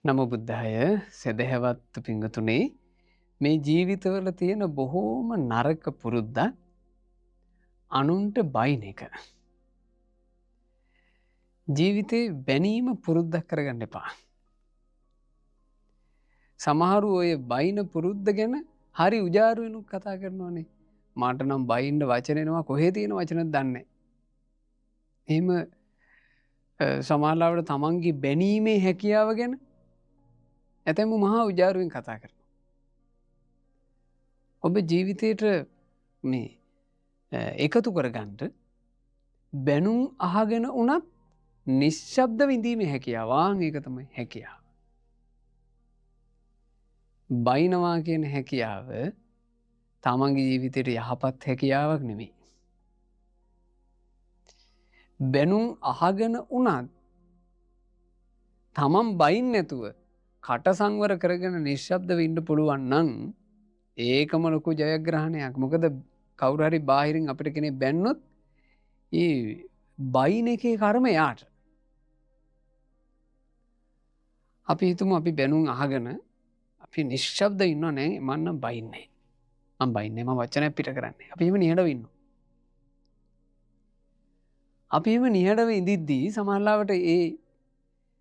නමෝ බුද්ධාය. සදහැවත් පිංගුතුනේ, මේ ජීවිතවල තියෙන බොහෝම නරක පුරුද්දක් අනුන්ට බයින එක. ජීවිතේ බැනීම පුරුද්දක් කරගන්න එපා. සමහරු ඔය බයින පුරුද්ද ගැන හරි උජාරුවෙනුත් කතා කරනවනේ. මට නම් බයින්න වචන එනවා, කොහේ තියෙන වචනද දන්නේ නැහැ. එහෙම සමහරවිට තමන්ගේ බැනීමේ හැකියාව ගැන ඇතැම්ම මහා උජාරුවෙන් කතා කරනවා. ඔබ ජීවිතේට මේ එකතු කරගන්නට බැනුම් අහගෙන වුණත් නිශ්ශබ්ද විඳීමේ හැකියාව, ආන් ඒක තමයි හැකියාව. බයිනවා කියන හැකියාව තමන්ගේ ජීවිතේට යහපත් හැකියාවක් නෙමෙයි. බැනුම් අහගෙන වුණත් තමන් බයින් නැතුව කට සංවර කරගෙන නිශ්ශබ්දව ඉන්න පුළුවන් නම් ඒකම ලොකු ජයග්‍රහණයක්. මොකද කවුරු හරි බාහිරින් අපිට කෙනෙක් බැන්නොත් ඒ බයින් එකේ කර්ම යාට. අපි හිතමු අපි බැනුම් අහගෙන අපි නිශ්ශබ්ද ඉන්නව නෑ, මං නම් බයින්නේ නෑ. මං බයින්නේ නෑ, මං වචනයක් පිට කරන්නේ. අපි එහෙම නිහඬව ඉන්නවා. අපි එහෙම නිහඬව ඉඳිද්දී සමහරවිට ඒ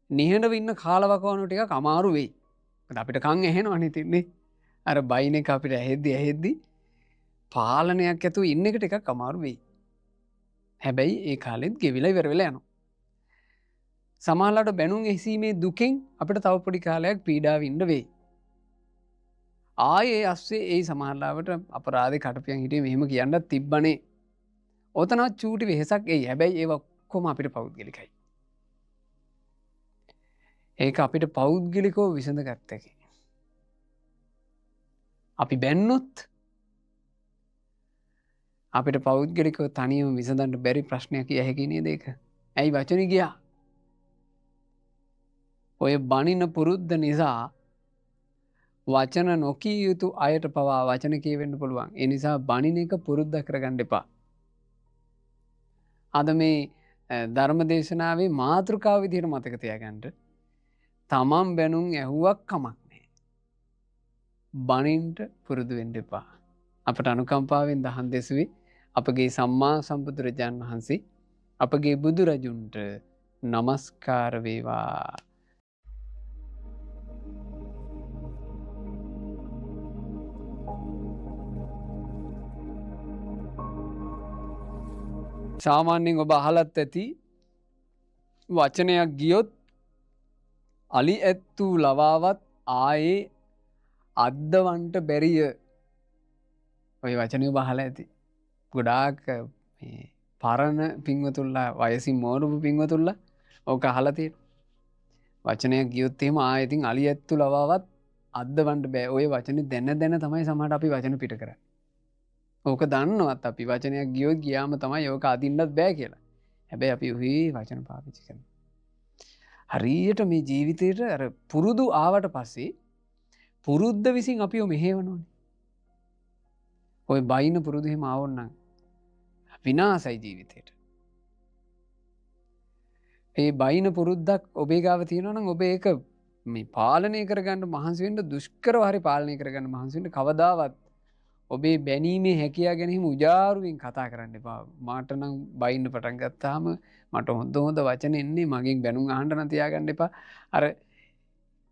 නිහඬව ඉන්න කාලවකවානුව ටිකක් අමාරු වෙයි. මොකද අපිට කන් ඇහෙනවනේ ඉතින් නේ. අර බයින් එක අපිට ඇහෙද්දි ඇහෙද්දි පාලනයක් ඇතුව ඉන්න එක ටිකක් අමාරු වෙයි. හැබැයි ඒ කාලෙත් ගෙවිලා ඉවර වෙලා යනවා. සමහරවිට බැනුම් ඇසීමේ දුකෙන් අපිට තව පොඩි කාලයක් පීඩාව ඉන්න වෙයි. ආයේ ඒ අස්සේ ඒ සමහරවිට අපරාධේ කටපියන් හිටියේ මෙහෙම කියන්නත් තිබ්බනේ. ඔතනත් චූටි වෙහෙසක් එයි. හැබැයි ඒවා ඔක්කොම අපිට පෞද්ගලිකයි. ඒක අපිට පෞද්ගලිකව විසඳගත් හැකි. අපි බැන්නොත් අපිට පෞද්ගලිකව තනියම විසඳන්න බැරි ප්‍රශ්නයක් කිය හැකි නේද ඒක? ඇයි වචනේ ගියා? ඔය බනින පුරුද්ද නිසා වචන නොකිය යුතු අයට පවා වචන කියවෙන්න පුළුවන්. ඒ නිසා බනින එක පුරුද්දක් කරගන්න එපා. අද මේ ධර්ම දේශනාවේ මාතෘකාව විදිහට මතක තියාගන්න, තමන් බැනුම් ඇහුවක් කමක් නෑ. බනින්ට පුරුදු වෙන්න එපා. අපට අනුකම්පාවෙන් දහම් දෙසුවේ අපගේ සම්මා සම්බුදුරජාන් වහන්සේ අපගේ බුදුරජුන්ට නමස්කාර වේවා. සාමාන්‍යයෙන් ඔබ අහලත් ඇති වචනයක් ගියොත් අලි ඇත්තු ලවාවත් ආයේ අද්දවන්ට බැරිය. ඔය වචනය ඔබ අහලා ඇති. ගොඩාක් මේ පරණ පින්වතුන්ලා, වයසින් මෝරපු පින්වතුන්ලා ඕක අහලා තියෙනවා. වචනයක් ගියොත් එහෙම ආයේ ඉතින් අලි ඇත්තු ලවාවත් අද්දවන්ට බෑ. ඔය වචනේ දැන දැන තමයි සමහරට අපි වචන පිට කරන්නේ. ඕක දන්නවත් අපි වචනයක් ගියොත් ගියාම තමයි ඕක අදින්නත් බෑ කියලා. හැබැයි අපි ඔහේ වචන පාවිච්චි කරනවා. හරියට මේ ජීවිතේට අර පුරුදු ආවට පස්සේ පුරුද්ද විසින් අපිව මෙහෙවනෝනේ. ඔය බයින පුරුදු එහෙම ආවොත් නම් විනාසයි ජීවිතේට. ඒ බයින පුරුද්දක් ඔබේ ගාව තියෙනවා නම් ඔබ ඒක මේ පාලනය කරගන්න මහන්සි වෙන්න, දුෂ්කරව හරි පාලනය කරගන්න මහන්සි වෙන්න. කවදාවත් ඔබේ බැනීමේ හැකියාව ගැන එහෙම උජාරුවෙන් කතා කරන්න එපා. මට නම් බයින්න පටන් ගත්තාම මට හොඳ හොඳ වචන එන්නේ, මගෙන් බැනුම් අහන්න නම් තියාගන්න එපා. අර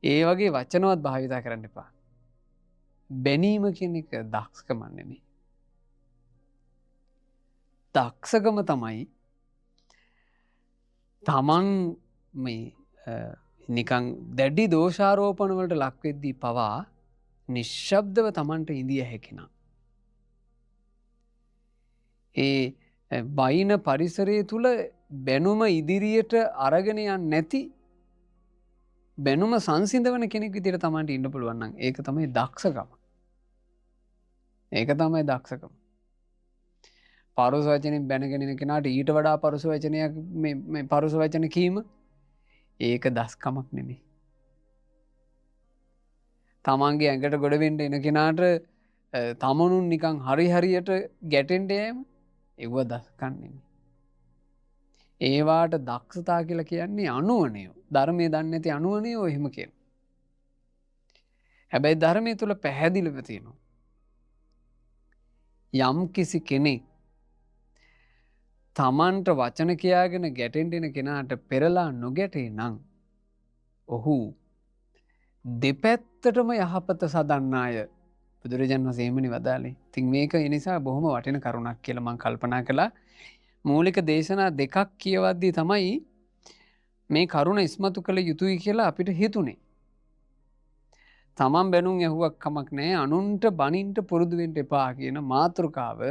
ඒ වගේ වචනවත් භාවිතා කරන්න එපා. බැනීම කියන එක දක්ෂකම නෙමෙයි. දක්ෂකම තමයි තමන් මේ නිකන් දැඩි දෝෂාරෝපණ වලට ලක් වෙද්දී පවා නිශ්ශබ්දව තමන්ට ඉඳිය හැකි නම්, ඒ බයින පරිසරය තුල බැනුම ඉදිරියට අරගෙන යන්නේ නැති, බැනුම සංසිඳවන කෙනෙක් විදියට තමන්ට ඉන්න පුළුවන් නම් ඒක තමයි දක්ෂකම. ඒක තමයි දක්ෂකම. පරුස වචනෙන් බැනගෙන ඉන කෙනාට ඊට වඩා පරුස වචනයක් මේ පරුස වචන කීම ඒක දස්කමක් නෙමෙයි. තමන්ගේ ඇඟට ගොඩ වෙන්න එන කෙනාට තමනුන් නිකන් හරි හරියට ගැටෙන්න යෑම ඒව දස්කම් නෙමෙයි. ඒවාට දක්ෂතා කියලා කියන්නේ අනුවණයෝ. ධර්මයේ දන්නේ නැති අනුවණයෝ එහෙම කියනවා. හැබැයි ධර්මයේ තුල පැහැදිලිව තියෙනවා. යම් කිසි කෙනෙක් තමන්ට වචන කියාගෙන ගැටෙන්න එන කෙනාට පෙරලා නොගැටේ නම් ඔහු දෙපැත්තටම යහපත සදන්නාය. බුදුරජාණන් වහන්සේ එහෙමනේ වදාළේ. ඉතින් මේක ඒ නිසා බොහොම වටින කරුණක් කියලා මං කල්පනා කළා. මූලික දේශනා දෙකක් කියවද්දී තමයි මේ කරුණ ඉස්මතු කළ යුතුයි කියලා අපිට හිතුනේ. තමන් බැනුම් ඇහුවක් කමක් නෑ, අනුන්ට බනින්ට පුරුදු වෙන්න එපා කියන මාතෘකාව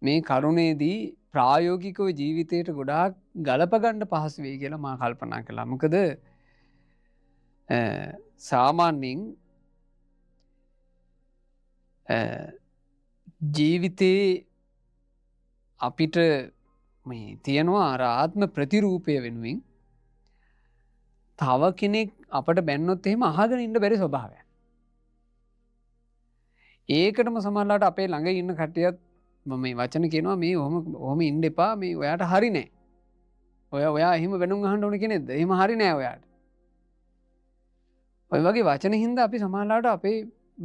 මේ කරුණේදී ප්‍රායෝගිකව ජීවිතයට ගොඩාක් ගලප ගන්න පහසු වෙයි කියලා මා කල්පනා කළා. මොකද සාමාන්‍යයෙන් ජීවිතේ අපිට මේ තියෙනවා අර ආත්ම ප්‍රතිරූපය වෙනුවෙන් තව කෙනෙක් අපට බැන්නොත් එහෙම අහගෙන ඉන්න බැරි ස්වභාවයක්. ඒකටම සමහරලාට අපේ ළඟ ඉන්න කට්ටියත් මම මේ වචන කියනවා, මේ ඔහොම ඉන්න එපා, මේ ඔයාට හරි නෑ. ඔයා එහෙම බැනුම් අහන්න ඕන කෙනෙක්ද? එහෙම හරි නෑ ඔයාට. ඔය වගේ වචන හින්දා අපි සමහරලාට අපේ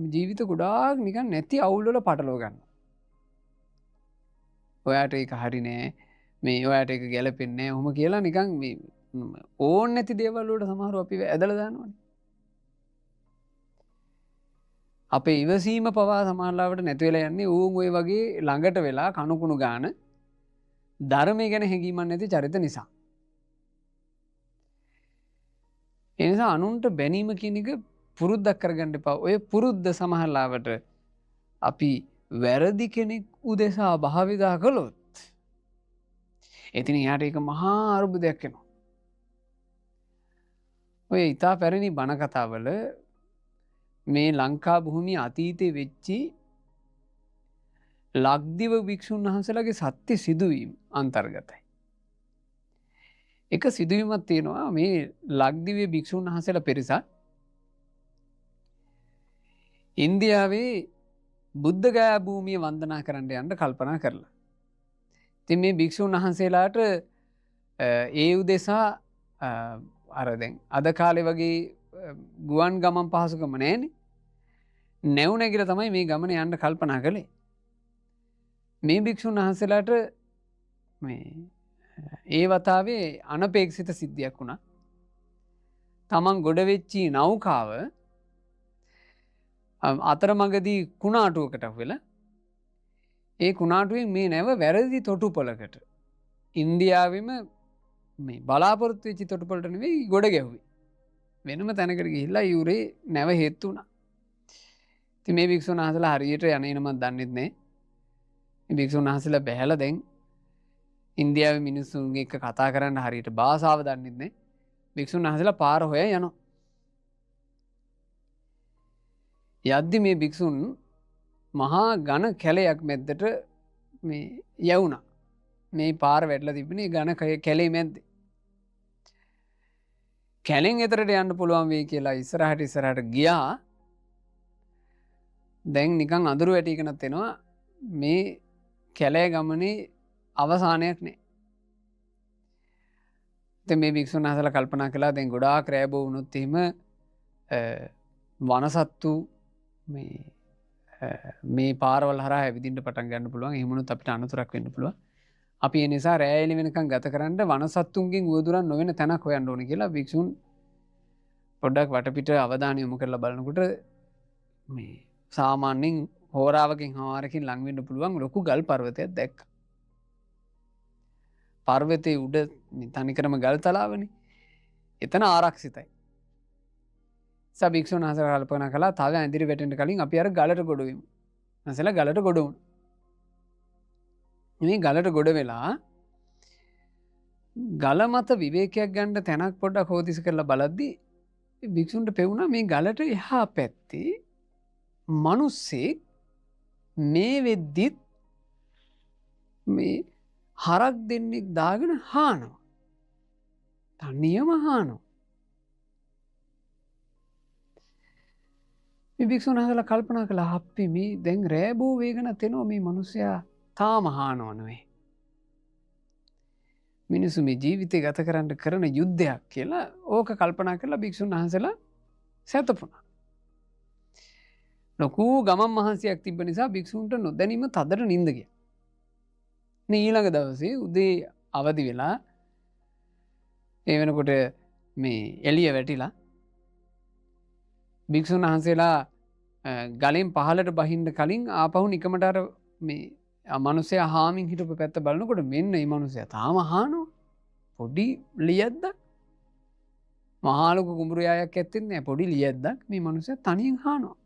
ජීවිත ගොඩාක් නිකන් නැති අවුල් වල පටලව ගන්නවා. ඔයාට ඒක හරි නෑ, මේ ඔයාට ඒක ගැලපෙන්නේ නෑ, ඔහොම කියලා නිකන් මේ ඕන් නැති දේවල් වලට සමහරව අපි ඇදලා දානවනේ. අපේ ඉවසීම පවා සමහරලාවට නැති වෙලා යන්නේ ඌන් ඔය වගේ ළඟට වෙලා කණුකුණු ගාන ධර්මය ගැන හැඟීමක් නැති චරිත නිසා. ඒ නිසා අනුන්ට බැනීම කියන එක පුරුද්දක් කරගන්න එපා. ඔය පුරුද්ද සමහරලාවට අපි වැරදි කෙනෙක් උදෙසා භාවිතා කළොත් ඉතින් එයාට ඒක මහා අර්බුදයක් වෙනවා. ඔය ඉතා පැරණි බණ කතාවල මේ ලංකා භූමිය අතීතේ වෙච්චි ලක්දිව භික්ෂුන් වහන්සේලාගේ සත්‍ය සිදුවීම් අන්තර්ගතයි. එක සිදුවීමක් තියෙනවා මේ ලක්දිවයේ භික්ෂුන් වහන්සේලා පිරිසක් ඉන්දියාවේ බුද්ධ ගයා භූමිය වන්දනා කරන්න යන්න කල්පනා කරලා. ඉතින් මේ භික්ෂුන් වහන්සේලාට ඒ උදෙසා අර දැන් අද කාලේ වගේ ගුවන් ගමන් පහසුකම නෑනේ. නැව් නැගිලා තමයි මේ ගමන යන්න කල්පනා කළේ. මේ භික්ෂුන් වහන්සේලාට මේ ඒ වතාවේ අනපේක්ෂිත සිද්ධියක් වුණා. තමන් ගොඩ වෙච්චි නෞකාව අතරමඟදී කුණාටුවකට අහු වෙලා ඒ කුණාටුවෙන් මේ නැව වැරදි තොටුපළකට ඉන්දියාවෙම මේ බලාපොරොත්තු වෙච්ච තොටුපළට නෙවෙයි ගොඩ ගැහුවේ. වෙනම තැනකට ගිහිල්ලා යූරේ නැව හේතු වුණා. ඉතින් මේ භික්ෂුන් වහන්සේලා හරියට යන එනමත් දන්නෙත් නෑ. මේ භික්ෂුන් වහන්සේලා බැහැලා දැන් ඉන්දියාවේ මිනිස්සුන් එක්ක කතා කරන්න හරියට භාෂාව දන්නෙත් නෑ. භික්ෂුන් වහන්සේලා පාර හොයා යනවා. යද්දි මේ භික්ෂුන් මහා ඝන කැලයක් මැද්දට මේ යවුණා. මේ පාර වැටලා තිබුණේ ඝන කැලේ මැද්දේ. කැලෙන් එතරට යන්න පුළුවන් වෙයි කියලා ඉස්සරහට ඉස්සරහට ගියා. දැන් නිකන් අඳුරු වැටිගෙනත් එනවා. මේ කැලේ ගමනේ අවසානයක් නෑ. ඉතින් මේ භික්ෂුන් වහන්සේලා කල්පනා කළා දැන් ගොඩාක් රෑ බෝ වුණොත් එහෙම වනසත්තු මේ පාරවල් හරහා ඇවිදින්න පටන් ගන්න පුළුවන්. එහෙම වුණොත් අපිට අනතුරක් වෙන්න පුළුවන්. අපි ඒ නිසා රෑ එළි වෙනකන් ගත කරන්න වනසත්තුන්ගෙන් උවදුරන් නොවන තැනක් හොයන්න ඕනේ කියලා භික්ෂුන් පොඩ්ඩක් වටපිට අවධානය යොමු කරලා බලනකොට මේ සාමාන්‍යයෙන් හෝරාවකින් හමාරකින් ලං වෙන්න පුළුවන් ලොකු ගල් පර්වතයක් දැක්කා. පර්වතයේ උඩ මේ තනිකරම ගල් තලාවනේ. එතන ආරක්ෂිතයි. නිසා භික්ෂුන් වහන්සේලා කල්පනා කළා තව ඇඳිරි වැටෙන්න කලින් අපි අර ගලට ගොඩ වෙමු. වහන්සේලා ගලට ගොඩ වුණා. මේ ගලට ගොඩ වෙලා ගල මත විවේකයක් ගන්න තැනක් පොඩ්ඩක් හොදිසි කරලා බලද්දි භික්ෂුන්ට පෙවුණා මේ ගලට එහා පැත්තේ මිනිස්සෙක් මේ වෙද්දිත් මේ හරක් දෙන්නෙක් දාගෙන හානවා. තනියම හානවා. මේ භික්ෂුන් වහන්සේලා කල්පනා කළා අපි මේ දැන් රෑ බෝ වේගනත් එනවා මේ මිනිස්සයා තාම හානව නෙවෙයි. මිනිස්සු මේ ජීවිතය ගත කරන්න කරන යුද්ධයක් කියලා ඕක කල්පනා කරලා භික්ෂුන් වහන්සේලා සැතපුණා. ලොකු ගමන් මහන්සියක් තිබ්බ නිසා භික්ෂූන්ට නොදැනීම තදට නින්ද ගියා. ඉතින් ඊළඟ දවසේ උදේ අවදි වෙලා ඒ වෙනකොට මේ එළිය වැටිලා භික්ෂුන් වහන්සේලා ගලෙන් පහළට බහින්න කලින් ආපහු නිකමට අර මේ මනුස්සයා හාමින් හිටපු පැත්ත බලනකොට මෙන්න මේ මනුස්සයා තාම හානවා. පොඩි ලියද්දක්, මහා ලොකු කුඹුරු යායක් ඇත්තෙත් නෑ, පොඩි ලියද්දක් මේ මනුස්සයා තනියෙන් හානවා.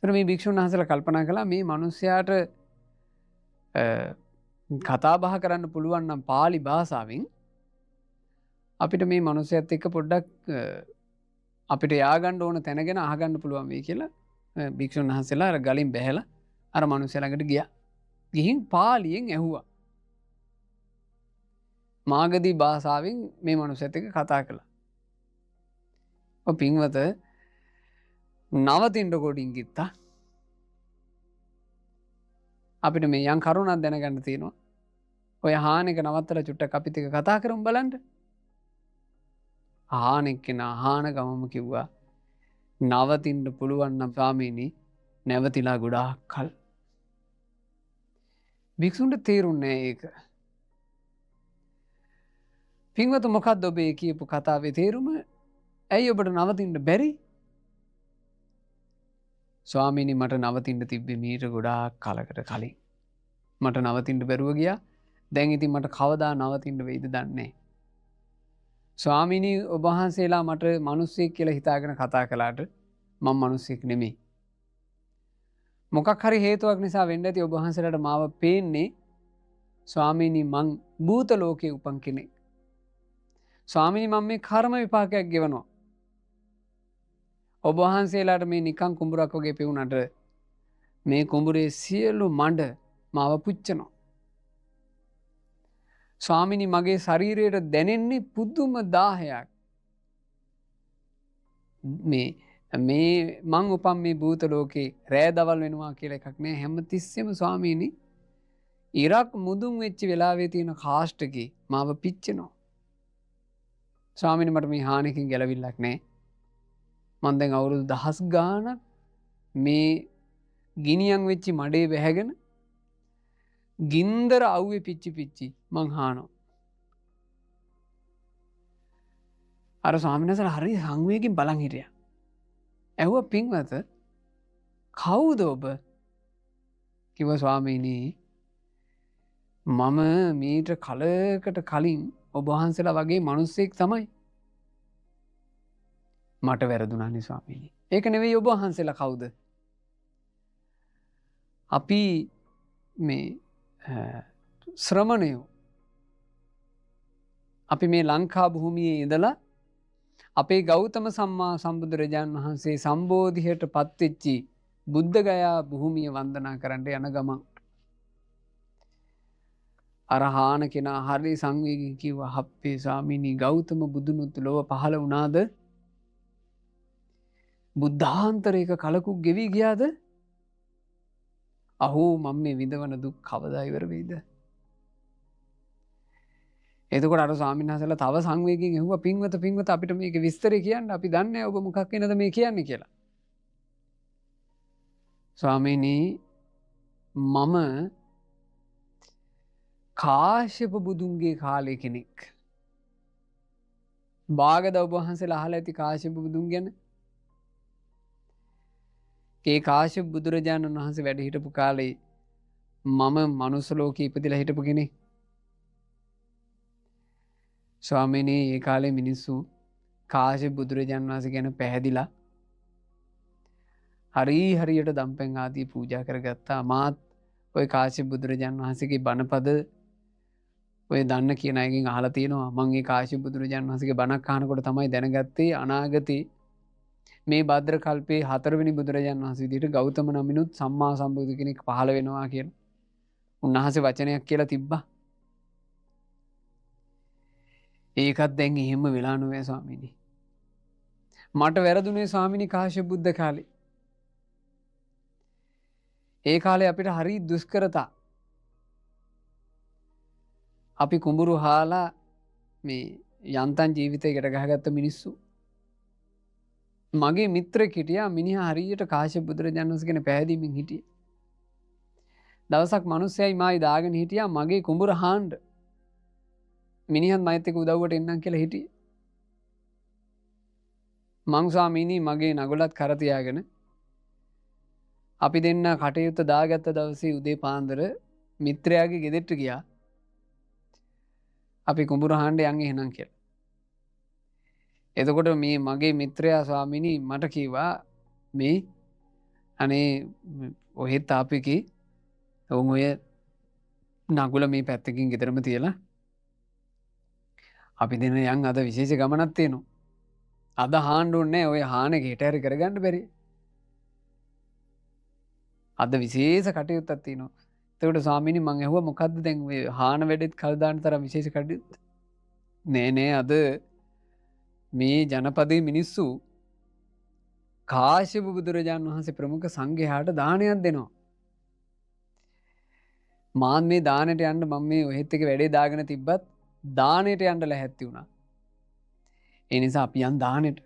ඒතර මේ භික්ෂුන් වහන්සේලා කල්පනා කළා මේ මනුස්සයාට කතා බහ කරන්න පුළුවන් නම් පාලි භාෂාවෙන් අපිට මේ මනුස්සයත් එක්ක පොඩ්ඩක් අපිට යාගන්න ඕන තැන ගැන අහගන්න පුළුවන් වෙයි කියලා භික්ෂුන් වහන්සේලා අර ගලින් බැහැලා අර මනුස්සයා ළඟට ගියා. ගිහින් පාලියෙන් ඇහුවා. මාගදී භාෂාවෙන් මේ මනුස්සයත් එක්ක කතා කළා. ඔව් පින්වත, නවතින්න කොටින් කිත්තා. අපිට මේ යම් කරුණක් දැනගන්න තියෙනවා. ඔය හාන එක නවත්තලා චුට්ටක් අපිත් එක්ක කතා කරමු බලන්න. හාන එක්කෙනා හාන ගමම කිව්වා, නවතින්න පුළුවන් නම් ස්වාමීනි නැවතිලා ගොඩාක් කල්. භික්ෂුන්ට තේරුන්නේ නෑ ඒක. පින්වත, මොකද්ද ඔබේ කියපු කතාවේ තේරුම? ඇයි ඔබට නවතින්න බැරි? ස්වාමීනි, මට නවතින්න තිබ්බේ මීට ගොඩාක් කලකට කලින්. මට නවතින්න බැරුව ගියා. දැන් ඉතින් මට කවදා නවතින්න වෙයිද දන්නේ නෑ. ස්වාමීනි, ඔබ වහන්සේලා මට මිනිස්සෙක් කියලා හිතාගෙන කතා කළාට මං මිනිස්සෙක් නෙමෙයි. මොකක් හරි හේතුවක් නිසා වෙන්න ඇති ඔබ වහන්සේලාට මාව පේන්නේ ස්වාමීනි මං භූත ලෝකේ උපන් කෙනෙක්. ස්වාමීනි, මං මේ කර්ම විපාකයක් ගෙවනවා. ඔබ වහන්සේලාට මේ නිකන් කුඹුරක් වගේ පෙවුනට මේ කුඹුරේ සියලු මඬ මාව පුච්චනවා. ස්වාමීනි, මගේ ශරීරයට දැනෙන්නේ පුදුම දාහයක්. මේ මේ මං උපන් මේ භූත ලෝකේ රෑ දවල් වෙනවා කියලා එකක් නෑ. හැමතිස්සෙම ස්වාමීනි ඉරක් මුදුන් වෙච්ච වෙලාවේ තියෙන කාෂ්ඨකේ මාව පිච්චෙනවා. ස්වාමීනි, මට මේ හානකින් ගැලවිල්ලක් නෑ. මං දැන් අවුරුදු දහස් ගාණක් මේ ගිනියම් වෙච්ච මඩේ බැහැගෙන ගින්දර අවුවේ පිච්චි පිච්චි මං හානවා. අර ස්වාමීන් වහන්සේලා හරි සංවේගයෙන් බලන් හිටියා. ඇහුවා, පින්වත කවුද ඔබ? කිව්වා, ස්වාමීනි මම මීට කලකට කලින් ඔබ වහන්සේලා වගේ මිනිස්සෙක් තමයි. මට වැරදුනානේ ස්වාමීනි. ඒක නෙවෙයි, ඔබ වහන්සේලා කවුද? අපි මේ ශ්‍රමණයෝ. අපි මේ ලංකා භූමියේ ඉඳලා අපේ ගෞතම සම්මා සම්බුදුරජාන් වහන්සේ සම්බෝධියට පත්වෙච්චි බුද්ධ ගයා භූමිය වන්දනා කරන්න යන ගමන් අර හාන කෙනා හරි සංවේගයෙන් කිව්වා, හප්පේ ස්වාමීනි, ගෞතම බුදුනුත් ලොව පහළ වුණාද? බුද්ධාන්තරයක කලකුක් ගෙවි ගියාද? අහෝ, මම මේ විඳවන දුක් කවදා ඉවර වෙයිද? එතකොට අර ස්වාමීන් වහන්සේලා තව සංවේගයෙන් ඇහුවා, පින්වත පින්වත අපිට මේක විස්තරේ කියන්න, අපි දන්නේ නැහැ ඔබ මොකක් වෙනද මේ කියන්නේ කියලා. ස්වාමීනි, මම කාශ්‍යප බුදුන්ගේ කාලේ කෙනෙක්. බාගද ඔබ වහන්සේලා අහලා ඇති කාශ්‍යප බුදුන් ගැන. ඒ කාශ්‍යප බුදුරජාණන් වහන්සේ වැඩ හිටපු කාලේ මම මනුස්ස ලෝකේ ඉපදිලා හිටපු කෙනෙක්. ස්වාමීනි, ඒ කාලේ මිනිස්සු කාශ්‍යප බුදුරජාණන් වහන්සේ ගැන පැහැදිලා හරි හරියට දම්පැන් ආදී පූජා කරගත්තා. මාත් ඔය කාශ්‍යප බුදුරජාණන් වහන්සේගේ බණපද ඔය දන්න කියන අයගෙන් අහලා තියෙනවා. මං ඒ කාශ්‍යප බුදුරජාණන් වහන්සේගේ බණක් අහනකොට තමයි දැනගත්තේ අනාගතේ මේ භද්‍ර කල්පයේ හතරවෙනි බුදුරජාණන් වහන්සේ විදිහට ගෞතම නමිනුත් සම්මා සම්බුදු කෙනෙක් පහළ වෙනවා කියලා උන්වහන්සේ වචනයක් කියලා තිබ්බා. ඒකත් දැන් එහෙම වෙලා නොවේ ස්වාමීනි. මට වැරදුනේ ස්වාමීනි කාශ්‍යප බුද්ධ කාලේ. ඒ කාලේ අපිට හරි දුෂ්කරතා. අපි කුඹුරු හාලා මේ යන්තම් ජීවිතයකට ගහගත්ත මිනිස්සු. මගේ මිත්‍රෙක් හිටියා, මිනිහා හරියට කාශ්‍යප බුදුරජාණන් වහන්සේ ගැන පැහැදීමෙන් හිටියේ. දවසක් මිනිස්සයයි මායි දාගෙන හිටියා මගේ කුඹුර හාන්න. මිනිහත් මයිත් එක්ක උදව්වට එන්නම් කියලා හිටියේ. මං ස්වාමීනි මගේ නගුලත් කර තියාගෙන අපි දෙන්න කටයුත්ත දාගත්ත දවසේ උදේ පාන්දර මිත්‍රයාගේ ගෙදරට ගියා. අපි කුඹුර හාන්න යන් එහෙනම් කියලා. එතකොට මේ මගේ මිත්‍රයා ස්වාමීනි මට කිව්වා මේ අනේ ඔහෙත් ආපෙකේ ඔවුන් ඔය නගුල මේ පැත්තකින් ගෙදරම තියලා අපි දෙන්න යන් අද විශේෂ ගමනක් තියෙනවා. අද හාන්න ඕනේ නෑ, ඔය හාන එක හෙට හරි කරගන්න බැරි. අද විශේෂ කටයුත්තක් තියෙනවා. එතකොට ස්වාමීනි මං ඇහුවා මොකද්ද දැන් ඔය හාන වැඩෙත් කල් දාන්න තරම් විශේෂ කටයුත්ත? නෑ නෑ, අද මේ ජනපදයේ මිනිස්සු කාශ්‍යප බුදුරජාණන් වහන්සේ ප්‍රමුඛ සංඝයාට දානයක් දෙනවා. මාත් මේ දානෙට යන්න මම මේ ඔහෙත් එක වැඩේ දාගෙන තිබ්බත් දානෙට යන්න ලැහැත්ති වුණා. ඒ නිසා අපි යන් දානෙට.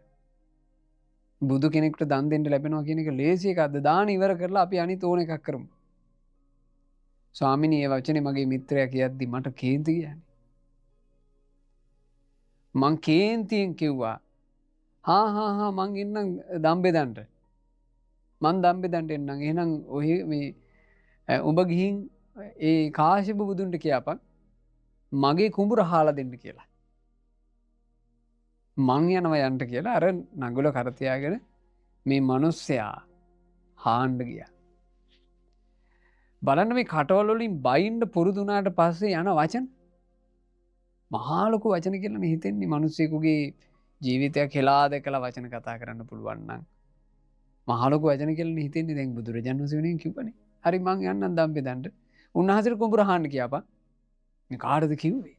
බුදු කෙනෙකුට දන් දෙන්න ලැබෙනවා කියන එක ලේසි එකක්ද? දාන ඉවර කරලා අපි අනිත් ඕන එකක් කරමු. ස්වාමිනී, ඒ වචනේ මගේ මිත්‍රයා කියද්දි මට කේන්ති ගියානේ. මං කේන්තියෙන් කිව්වා හා හා හා මං එන්නම් දම් බෙදන්න. මං දම් බෙදන්න එන්නම්. එහෙනම් ඔහි මේ උඹ ගිහින් ඒ කාශ්‍යප බුදුන්ට කියපන් මගේ කුඹුර හාලා දෙන්න කියලා. මං යනවා යන්න කියලා අර නගුල කර තියාගෙන මේ මිනිස්සයා හාන්න ගියා. බලන්න මේ කටවල වලින් බයින්න පුරුදු වුණාට පස්සේ යන වචන මහා ලොකු වචන කියලා නේ හිතෙන්නේ. මිනිස්සෙකුගේ ජීවිතයක් හෙලා දැකලා වචන කතා කරන්න පුළුවන් නම් මහා ලොකු වචන කියලා නේ හිතෙන්නේ. දැන් බුදුරජාණන් වහන්සේ වෙනුවෙන් කිව්වනේ. හරි මං යන්නම් දම් බෙදන්න. උන්වහන්සේට කුඹුර හාන්න කියපන්. මේ කාටද කිව්වේ?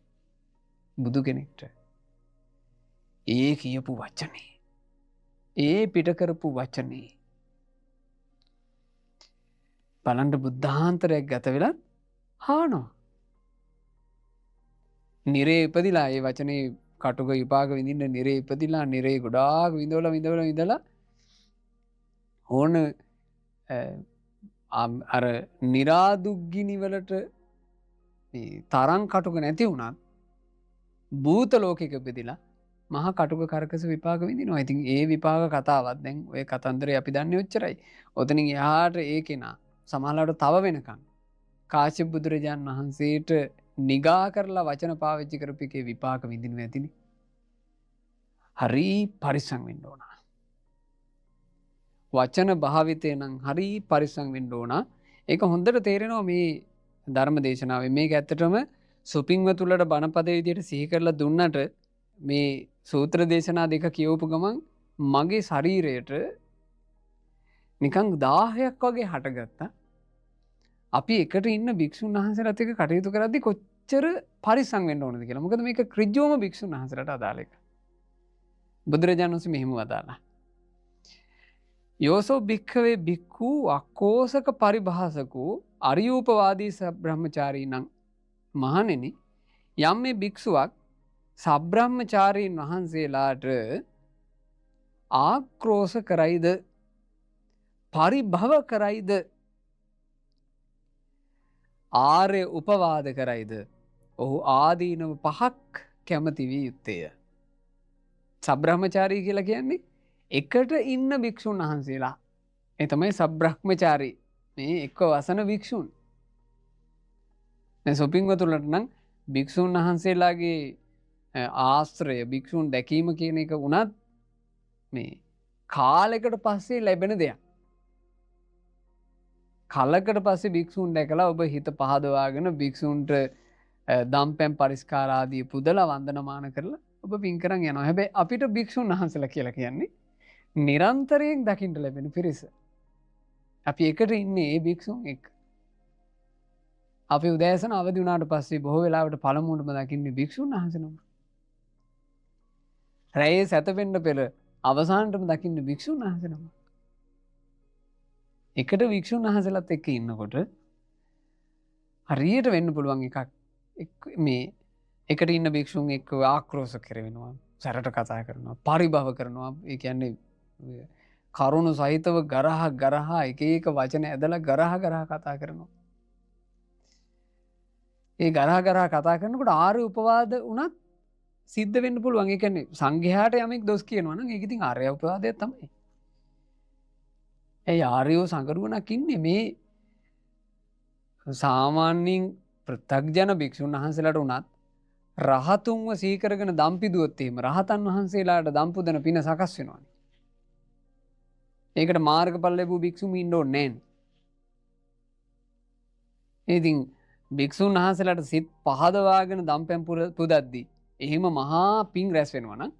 බුදු කෙනෙක්ට. ඒ කියපු වචනේ, ඒ පිට කරපු වචනේ බලන්න බුද්ධාන්තරයක් ගත වෙලා හානවා. නිරේ ඉපදිලා ඒ වචනේ කටුක විපාක විඳින්න නිරේ ඉපදිලා නිරේ ගොඩාක් විඳවලා විඳවලා විඳලා ඕන අර නිරාදුග්ගිනි වලට මේ තරම් කටුක නැති වුණත් භූත ලෝකෙක ඉපදිලා මහා කටුක කරකස විපාක විඳිනවා. ඉතින් ඒ විපාක කතාවත් දැන් ඔය කතන්දරේ අපි දන්නේ ඔච්චරයි. ඔතනින් එහාට ඒ කෙනා සමහරවිට තව වෙනකන් කාශ්‍යප බුදුරජාන් වහන්සේට නිගා කරලා වචන පාවිච්චි කරපු එකේ විපාක විඳිනවා ඇතිනේ. හරි පරිස්සම් වෙන්න ඕන. වචන භාවිතය නම් හරි පරිස්සම් වෙන්න ඕන. ඒක හොඳට තේරෙනවා මේ ධර්ම දේශනාවේ. මේක ඇත්තටම සුපින්වතුන්ලට බණපදයේ විදියට සිහි කරලා දුන්නට මේ සූත්‍ර දේශනා දෙක කියවපු ගමන් මගේ ශරීරයට නිකන් 1000ක් වගේ හටගත්තා. අපි එකට ඉන්න භික්ෂුන් වහන්සේලාත් එක්ක කටයුතු කරද්දි කොච්චර පරිස්සම් වෙන්න ඕනද කියලා. මොකද මේක ක්‍රිජ්ජෝම භික්ෂුන් වහන්සේලාට අදාළ එක. බුදුරජාණන් වහන්සේ මෙහෙම වදාළා. යෝසෝ භික්ඛවේ භික්ඛු අක්කෝසක පරිභාසකෝ අරියූපවාදී සබ්‍රහ්මචාරී නම්, මහණෙනි යම් මේ භික්ෂුවක් සබ්‍රහ්මචාරීන් වහන්සේලාට ආක්‍රෝෂ කරයිද, පරිභව කරයිද, ආර්ය උපවාද කරයිද, ඔහු ආදීනව පහක් කැමති විය යුත්තේය. සබ්‍රහ්මචාරී කියලා කියන්නේ එකට ඉන්න භික්ෂුන් වහන්සේලා. ඒ තමයි සබ්‍රහ්මචාරී. මේ එක්ව වසන භික්ෂුන්. දැන් සොපින්වතුන්ලට නම් භික්ෂුන් වහන්සේලාගේ ආශ්‍රය, භික්ෂුන් දැකීම කියන එක වුණත් මේ කාලයකට පස්සේ ලැබෙන දෙයක්. කලකට පස්සේ භික්ෂුන් දැකලා ඔබ හිත පහදවාගෙන භික්ෂුන්ට දම්පැන් පරිස්කාර ආදී පුදලා වන්දනමාන කරලා ඔබ පින් කරන් යනවා. හැබැයි අපිට භික්ෂුන් වහන්සේලා කියලා කියන්නේ නිරන්තරයෙන් දකින්න ලැබෙන පිරිස. අපි එකට ඉන්නේ ඒ භික්ෂුන් එක්ක. අපි උදෑසන අවදි වුණාට පස්සේ බොහෝ වෙලාවට පළමුවටම දකින්නේ භික්ෂුන් වහන්සේ නම. රැයේ සැතපෙන්න පෙර අවසානටම දකින්නේ භික්ෂුන් වහන්සේ නම. එකට භික්ෂුන් වහන්සේලාත් එක්ක ඉන්නකොට හරියට වෙන්න පුළුවන් එකක් මේ එකට ඉන්න භික්ෂුන් එක්ක ආක්‍රෝෂ කරවෙනවා, සැරට කතා කරනවා, පරිභව කරනවා. ඒ කියන්නේ කරුණු සහිතව ගරහ ගරහ එක එක වචන ඇදලා ගරහ ගරහ කතා කරනවා. ඒ ගරහ ගරහ කතා කරනකොට ආර්ය උපවාද වුණත් සිද්ධ වෙන්න පුළුවන්. ඒ කියන්නේ සංඝයාට යමෙක් දොස් කියනවා නම් ඒක ඉතින් ආර්ය උපවාදයක් තමයි. ඒ ආර්යෝ සංගරුවනක් ඉන්නේ මේ සාමාන්‍යයෙන් පෘථග්ජන භික්ෂුන් වහන්සේලාට වුණත් රහතුන්ව සිහි කරගෙන දම් පිදුවොත් එහෙම රහතන් වහන්සේලාට දම් පුදන පින සකස් වෙනවනේ. ඒකට මාර්ගඵල ලැබූ භික්ෂුන් ඉන්න ඕනේ නෑනේ. ඉතින් භික්ෂුන් වහන්සේලාට සිත් පහදවාගෙන දම් පැන් පුදද්දී එහෙම මහා පින් රැස් වෙනවා නම්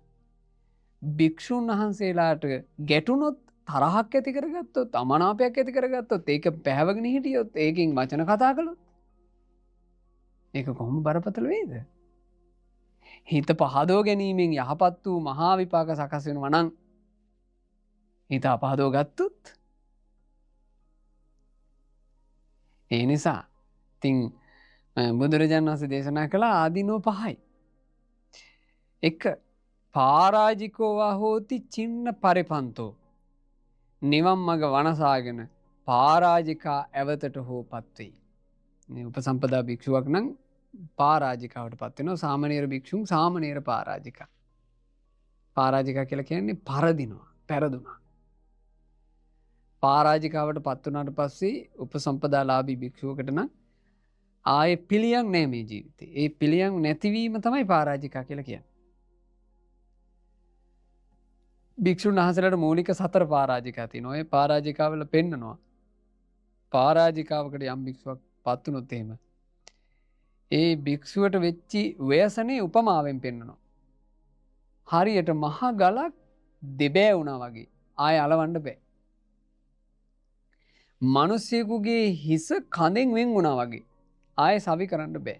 භික්ෂුන් වහන්සේලාට ගැටුනොත් තරහක් ඇති කරගත්තොත් අමනාපයක් ඇති කරගත්තොත් ඒක පැහැවගෙන හිටියොත් ඒකෙන් වචන කතා කළොත් ඒක කොහොම බරපතල වේද? හිත පහදව ගැනීමෙන් යහපත් වූ මහා විපාක සකස් වෙනවා නම් හිත අපහදව ගත්තොත් ඒ නිසා ඉතින් බුදුරජාණන් වහන්සේ දේශනා කළ ආදීනෝ පහයි. එක පරාජිකෝ වා හෝති චින්න පරිපන්තෝ නිවන් මඟ වනසාගෙන පරාජිකා ඇවතට හෝ පත් වෙයි. මේ උපසම්පදා භික්ෂුවක් නම් පරාජිකාවට පත් වෙනවා. සාමණේර භික්ෂුන් සාමණේර පරාජිකා. පරාජිකා කියලා කියන්නේ පරදිනවා, පෙරදුනා. පරාජිකාවට පත් වුණාට පස්සේ උපසම්පදාලාභී භික්ෂුවකට නම් ආයේ පිළියම් නෑ මේ ජීවිතේ. ඒ පිළියම් නැතිවීම තමයි පරාජිකා කියලා කියන්නේ. භික්ෂුන් වහන්සේලාට මූලික සතර පරාජිකා තියෙනවා. ඒ පරාජිකාවල පෙන්නනවා. පරාජිකාවකට යම් භික්ෂුවක් පත් වුණොත් එහෙම ඒ භික්ෂුවට වෙච්චි ව්‍යසනේ උපමාවෙන් පෙන්නනවා. හරියට මහ ගලක් දෙබෑ වුණා වගේ ආය අලවන්න බෑ. මිනිසෙකුගේ හිස කඳෙන් වෙන් වුණා වගේ ආය සවි කරන්න බෑ.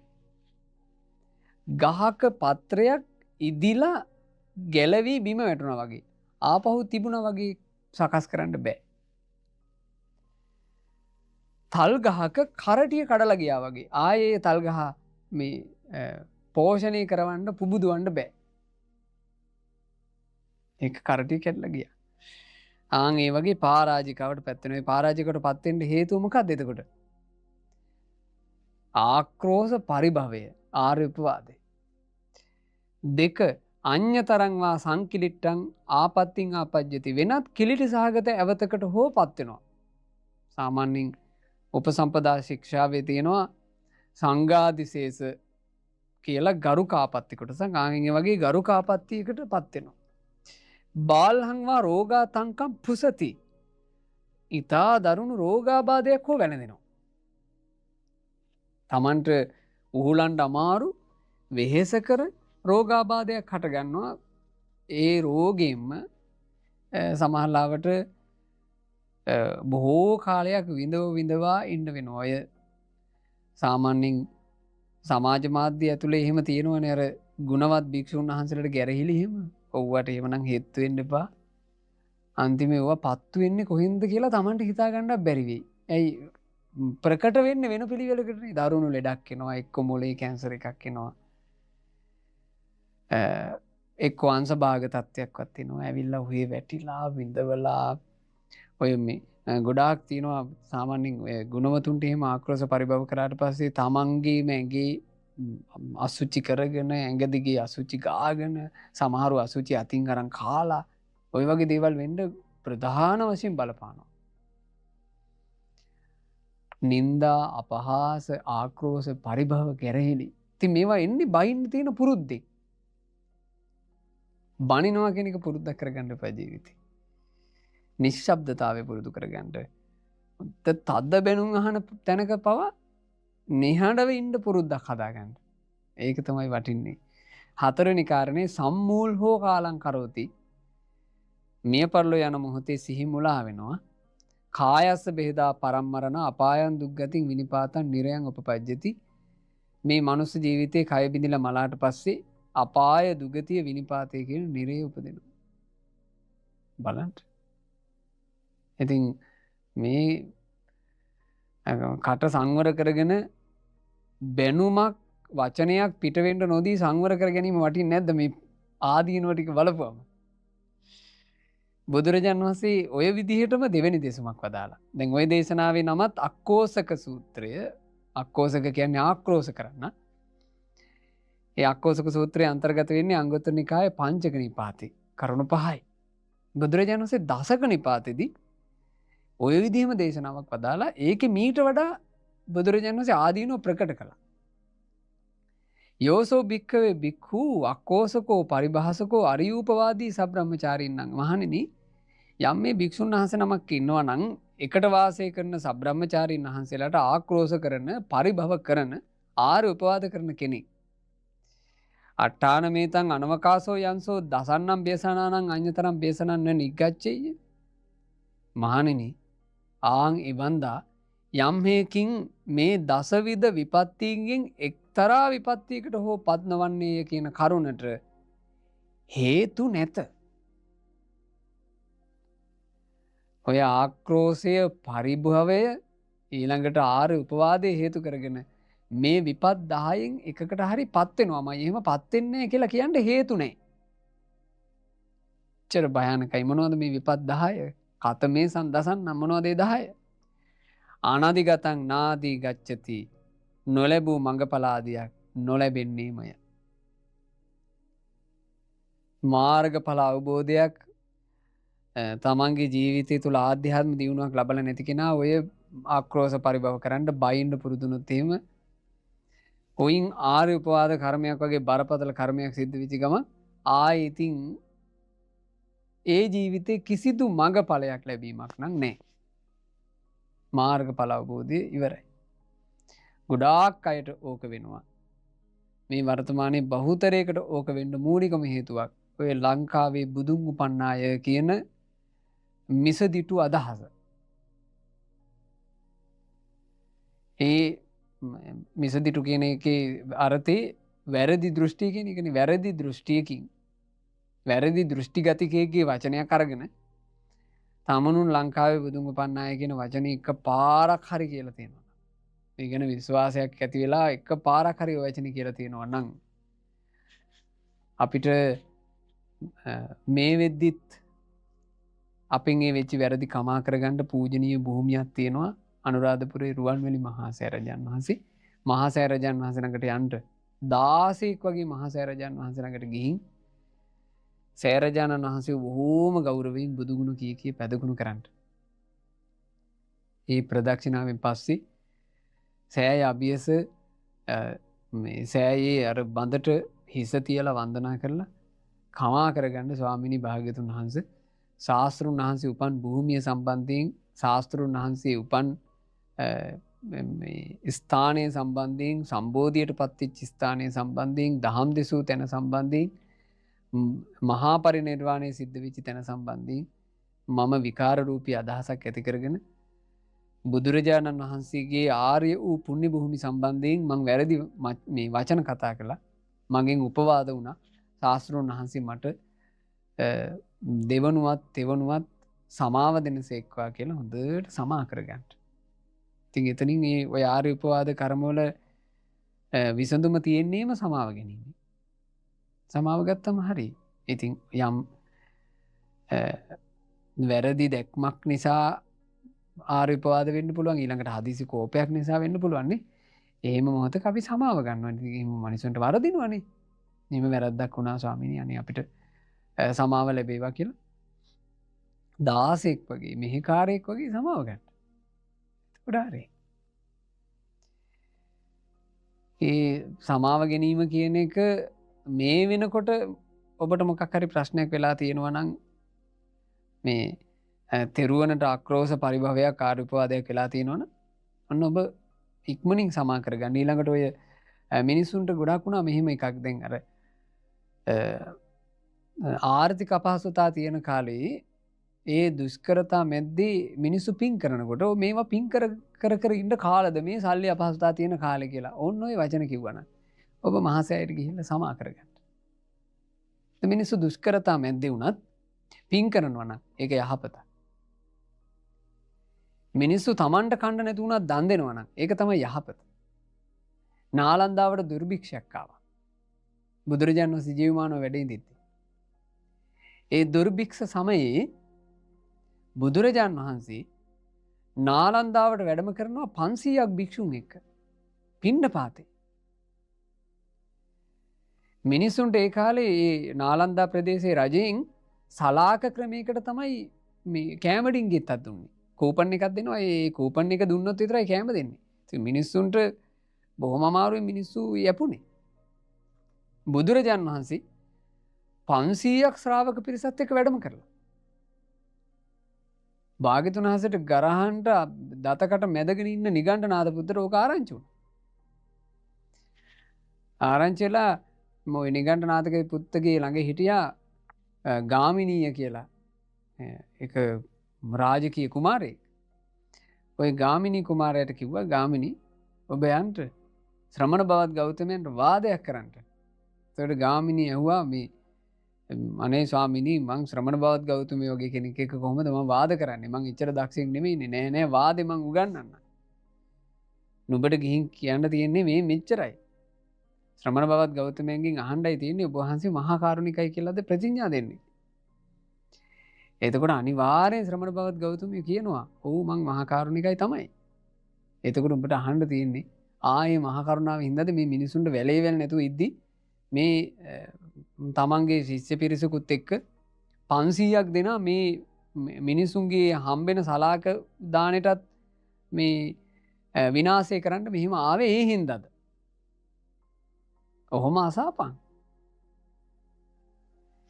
ගහක පත්‍රයක් ඉදිලා ගැලවී බිම වැටුණා වගේ ආපහු තිබුණා වගේ සකස් කරන්න බෑ. තල් ගහක කරටිය කඩලා ගියා වගේ ආයේ තල් ගහ මේ පෝෂණය කරවන්න පුබුදුවන්න බෑ. ඒක කරටිය කැඩලා ගියා. ආන් ඒ වගේ පරාජිකාවට පත් වෙනවා. ඒ පරාජිකාවට පත් වෙන්න හේතුව මොකද්ද එතකොට? ආක්‍රෝෂ පරිභවය, ආර්ය උපවාදය. දෙක අඤ්‍යතරං වා සංකිලිට්ඨං ආපත්තිං ආපජ්ජති වෙනත් කිලිටි සහගත ඇවතකට හෝ පත් වෙනවා. සාමාන්‍යයෙන් උපසම්පදා ශික්ෂාවේ තියෙනවා සංඝාදිශේෂ කියලා ගරුකාපත්ති කොටස. ආන් ඒ වගේ ගරුකාපත්තියකට පත් වෙනවා. බාල්හං වා රෝගාතංකම් පුසති ඊතා දරුණු රෝගාබාධයක් හෝ වැළඳෙනවා. තමන්ට උහුලන්න අමාරු වෙහෙසකර රෝගාබාධයක් හටගන්නවා. ඒ රෝගයෙන්ම සමහරලාවට බොහෝ කාලයක් විඳව විඳවා ඉන්න වෙනවා. ඔය සාමාන්‍යයෙන් සමාජ මාධ්‍ය ඇතුලේ එහෙම තියෙනවනේ අර ගුණවත් භික්ෂුන් වහන්සේලාට ගැරහිලි එහෙම. ඔව්වට එහෙමනම් හේතු වෙන්න එපා. අන්තිමේ ඔවා පත්තු වෙන්නේ කොහෙන්ද කියලා තමන්ට හිතා ගන්නත් බැරි වෙයි. ඇයි ප්‍රකට වෙන්නේ වෙන පිළිවෙලකටනේ. දරුණු ලෙඩක් එනවා, එක්ක මොලේ කැන්සර් එකක් එනවා, එක්ක අංශභාග තත්ත්වයක්වත් එනවා. ඇවිල්ලා ඔහේ වැටිලා විඳවලා ඔය මේ ගොඩාක් තියෙනවා. සාමාන්‍යයෙන් ඔය ගුණවතුන්ට එහෙම ආක්‍රෝෂ පරිභව කරාට පස්සේ තමන්ගේම ඇඟේ අසුචි කරගෙන ඇඟ දිගේ අසුචි ගාගෙන සමහරු අසුචි අතින් අරන් කාලා ඔය වගේ දේවල් වෙන්න ප්‍රධාන වශයෙන් බලපානවා. නින්දා, අපහාස, ආක්‍රෝෂ, පරිභව, ගැරහිලි. ඉතින් මේවා එන්නේ බයින්න තියෙන පුරුද්දෙන්. බනිනවා කියන එක පුරුද්දක් කරගන්න එපා ජීවිතේ. නිශ්ශබ්දතාවය පුරුදු කරගන්න. තද බැනුම් අහන තැනක පවා නිහඬව ඉන්න පුරුද්දක් හදාගන්න. ඒක තමයි වටින්නේ. හතරවෙනි කාරණේ සම්මූල් හෝ කාලං කරෝති. මිය පරලෝ යන මොහොතේ සිහි මුලා වෙනවා. කායස්ස බෙහෙදා පරම්මරණ අපායන් දුක්ගතින් විනිපාතං නිරයන් උපපජ්ජති. මේ මනුස්ස ජීවිතේ කය බිඳිලා මලාට පස්සේ අපාය දුගතිය විනිපාතය කියන නිරේ උපදිනවා. බලන්න. ඉතින් මේ කට සංවර කරගෙන බැනුමක් වචනයක් පිට වෙන්න නොදී සංවර කර ගැනීම වටින්නේ නැද්ද මේ ආදීනව ටික බලපුවම? බුදුරජාන් වහන්සේ ඔය විදිහටම දෙවෙනි දෙසුමක් වදාලා. දැන් ඔය දේශනාවේ නමත් අක්කෝසක සූත්‍රය. අක්කෝසක කියන්නේ ආක්‍රෝෂ කරන්න. ඒ අක්කෝසක සූත්‍රයේ අන්තර්ගත වෙන්නේ අංගුත්තර නිකායේ පංචක නිපාතේ කරුණු 5යි. බුදුරජාණන් වහන්සේ දසක නිපාතේදී ඔය විදිහම දේශනාවක් වදාලා ඒකේ මීට වඩා බුදුරජාණන් වහන්සේ ආදීනව ප්‍රකට කළා. යෝසෝ භික්ඛවේ භික්ඛු අක්කෝසකෝ පරිභාසකෝ අරියූපවාදී සබ්‍රහ්මචාරීන් නම්, මහණෙනි යම් මේ භික්ෂුන් වහන්සේ නමක් ඉන්නවා නම් එකට වාසය කරන සබ්‍රහ්මචාරීන් වහන්සේලාට ආක්‍රෝෂ කරන, පරිභව කරන, ආර්ය උපවාද කරන කෙනෙක්. අට්ඨාන මේතං අනවකාසෝ යංසෝ දසන්නම් බේසනානං අඤ්‍යතරම් බේසනං න නිග්ගච්ඡෙය්‍ය. මහණෙනි ආන් ඉබන්දා යම් හේකින් මේ දසවිධ විපත්තීන්ගෙන් එක්තරා විපත්තියකට හෝ පත් නොවන්නේය කියන කරුණට හේතු නැත. ඔය ආක්‍රෝෂය, පරිභවය, ඊළඟට ආර්ය උපවාදය හේතු කරගෙන මේ විපත් 10න් එකකට හරි පත් වෙනවා. මම එහෙම පත් වෙන්නේ නැහැ කියලා කියන්න හේතු නැහැ. එච්චර භයානකයි. මොනවද මේ විපත් 10? කතමේ සන්දසන් නම් මොනවද ඒ 10? අනාදිගතං නාදී ගච්ඡති, නොලැබූ මඟඵලාදියක් නොලැබෙන්නේමය. මාර්ගඵල අවබෝධයක් තමන්ගේ ජීවිතය තුළ ආධ්‍යාත්ම දියුණුවක් ලබලා නැති කෙනා ඔය ආක්‍රෝෂ පරිභව කරන්න බයින්න පුරුදුනොත් එහෙම ඔයින් ආර්ය උපවාද කර්මයක් වගේ බරපතල කර්මයක් සිද්ධ වෙච්ච ගමන් ආයෙ ඉතින් ඒ ජීවිතේ කිසිදු මඟඵලයක් ලැබීමක් නම් නෑ. මාර්ගඵල අවබෝධය ඉවරයි. ගොඩාක් අයට ඕක වෙනවා. මේ වර්තමානයේ බහුතරයකට ඕක වෙන්න මූලිකම හේතුවක් ඔය ලංකාවේ බුදුන් උපන්නාය කියන මිසදිටු අදහස. ඒ මිසදිටු කියන එකේ අර්ථේ වැරදි දෘෂ්ටි කියන එකනේ. වැරදි දෘෂ්ටියකින් වැරදි දෘෂ්ටිගතිකයෙක්ගේ වචනයක් අරගෙන තමනුන් ලංකාවේ බුදුන් උපන්නාය කියන වචනේ එක පාරක් හරි කියලා තියෙනවා. ඒ ගැන විශ්වාසයක් ඇති වෙලා එක පාරක් හරි ඔය වචනේ කියලා තියෙනවා නම් අපිට මේ වෙද්දිත් අපෙන් ඒ වෙච්ච වැරදි කමා කරගන්න පූජනීය භූමියක් තියෙනවා. අනුරාධපුරේ රුවන්වැලි මහා සෑරජන් වහන්සේ. මහා සෑරජන් වහන්සේ ළඟට යන්න 16ක් වගේ මහා සෑරජන් වහන්සේ ළඟට ගිහින් සෑරජානන් වහන්සේ බොහෝම ගෞරවයෙන් බුදුගුණ කිය කිය පැදගුණ කරන්න. ඒ ප්‍රදක්ෂිනාවෙන් පස්සේ සෑය අභියස මේ සෑයේ අර බඳට හිස තියලා වන්දනා කරලා කමා කරගන්න ස්වාමිනී භාග්‍යතුන් වහන්සේ ශාස්ත්‍රුන් වහන්සේ උපන් භූමිය සම්බන්ධයෙන් ශාස්ත්‍රුන් වහන්සේ උපන් මේ ස්ථානය සම්බන්ධයෙන් සම්බෝධියට පත්වෙච්ච ස්ථානය සම්බන්ධයෙන් දහම් දෙසූ තැන සම්බන්ධයෙන් මහා පරිනිර්වාණය සිද්ධ වෙච්ච තැන සම්බන්ධයෙන් මම විකාර රූපී අදහසක් ඇති කරගෙන බුදුරජාණන් වහන්සේගේ ආර්ය වූ පුණ්‍ය භූමි සම්බන්ධයෙන් මං වැරදි මේ වචන කතා කළා. මගෙන් උපවාද වුණා. ශාස්ත්‍රුන් වහන්සේ මට දෙවනුවත් තෙවනුවත් සමාව දෙනසේක්වා කියලා හොඳට සමා කරගන්න. ඉතින් එතනින් ඒ ඔය ආර්ය උපවාද කර්මවල විසඳුම තියෙන්නේම සමාව ගැනීම. සමාව ගත්තම හරි. ඉතින් යම් වැරදි දැක්මක් නිසා ආර්ය උපවාද වෙන්න පුළුවන්, ඊළඟට හදිසි කෝපයක් නිසා වෙන්න පුළුවන් නේ. එහෙම මොහොතක අපි සමාව ගන්නවා. ඉතින් එහෙම මනුස්සයන්ට වරදිනවනේ. එහෙම වැරද්දක් වුණා ස්වාමීනි, අනේ අපිට සමාව ලැබේවා කියලා 16ක් වගේ මෙහෙකාරයෙක් වගේ සමාව ගන්න. එතකොට හරි. ඒ සමාව ගැනීම කියන එක මේ වෙනකොට ඔබට මොකක් හරි ප්‍රශ්නයක් වෙලා තියෙනවා නම් මේ තෙරුවනට ආක්‍රෝෂ පරිභවයක් ආර්ය උපවාදයක් වෙලා තියෙනවා නම් ඔන්න ඔබ ඉක්මනින් සමා කරගන්න. ඊළඟට ඔය මිනිස්සුන්ට ගොඩක් වුණා මෙහෙම එකක්. දැන් අර ආර්ථික අපහසුතා තියෙන කාලේ ඒ දුෂ්කරතා මැද්දේ මිනිස්සු පින් කරනකොට ඔව් මේවා පින් කර කර කර ඉන්න කාලද මේ සල්ලි අපහසුතා තියෙන කාලේ කියලා ඔන්න ඔය වචන කිව්වනම් ඔබ මහසෑයට ගිහිල්ලා සමා කරගන්න. මිනිස්සු දුෂ්කරතා මැද්දේ වුණත් පින් කරනවා නම් ඒක යහපත. මිනිස්සු Tamanට කණ්ඩ නැති වුණත් දන් දෙනවා නම් ඒක තමයි යහපත. නාලන්දාවට දුර්භික්ෂයක් ආවා. බුදුරජාණන් වහන්සේ ජීවමානව වැඩ ඉඳිද්දී. ඒ දුර්භික්ෂ සමයේ බුදුරජාන් වහන්සේ නාලන්දාවට වැඩම කරනවා 500ක් භික්ෂුන් එක්ක පිණ්ඩපාතේ. මිනිස්සුන්ට ඒ කාලේ ඒ නාලන්දා ප්‍රදේශයේ රජයෙන් සලාක ක්‍රමයකට තමයි මේ කෑම ඩිංගිත්තක් දුන්නේ. කූපන් එකක් දෙනවා. ඒ කූපන් එක දුන්නොත් විතරයි කෑම දෙන්නේ. ඉතින් මිනිස්සුන්ට බොහොම අමාරුවෙන් මිනිස්සු යැපුණේ. බුදුරජාන් වහන්සේ 500ක් ශ්‍රාවක පිරිසත් එක්ක වැඩම කරලා භාග්‍යතුන් වහන්සේට ගරහන්ට දතකට මැදගෙන ඉන්න නිගණ්ඨ නාථපුත්තට ඕක ආරංචි වුණා. ආරංචි වෙලා මොයි නිගණ්ඨ නාථගේ පුත්තගේ ළඟ හිටියා ගාමිනීය කියලා එක රාජකීය කුමාරයෙක්. ඔය ගාමිනී කුමාරයාට කිව්වා, ගාමිනී ඔබ යන්ට ශ්‍රමණ බවත් ගෞතමයන්ට වාදයක් කරන්නට. එතකොට ගාමිනී ඇහුවා මේ අනේ ස්වාමිනී මං ශ්‍රමණ බවත් ගෞතමයෝ වගේ කෙනෙක් එක්ක කොහොමද මං වාද කරන්නේ? මං එච්චර දක්ෂයෙක් නෙමෙයිනේ. නෑ නෑ වාදේ මං උගන්වන්න. නුඹට ගිහින් කියන්න තියෙන්නේ මේ මෙච්චරයි. ශ්‍රමණ බවත් ගෞතමයන්ගෙන් අහන්නයි තියෙන්නේ ඔබ වහන්සේ මහා කරුණිකයි කියලාද ප්‍රතිඥා දෙන්නේ. එතකොට අනිවාර්යෙන් ශ්‍රමණ බවත් ගෞතමයෝ කියනවා ඔව් මං මහා කරුණිකයි තමයි. එතකොට උඹට අහන්න තියෙන්නේ ආයේ මහා කරුණාව හින්දාද මේ මිනිසුන්ට වැලේ වැල නැතුව ඉද්දි මේ තමන්ගේ ශිෂ්‍ය පිරිසකුත් එක්ක 500ක් දෙනා මේ මිනිසුන්ගේ හම්බෙන සලාක දානෙටත් මේ විනාශය කරන්න මෙහෙම ආවේ ඒ හින්දාද? ඔහොම අසාපන්.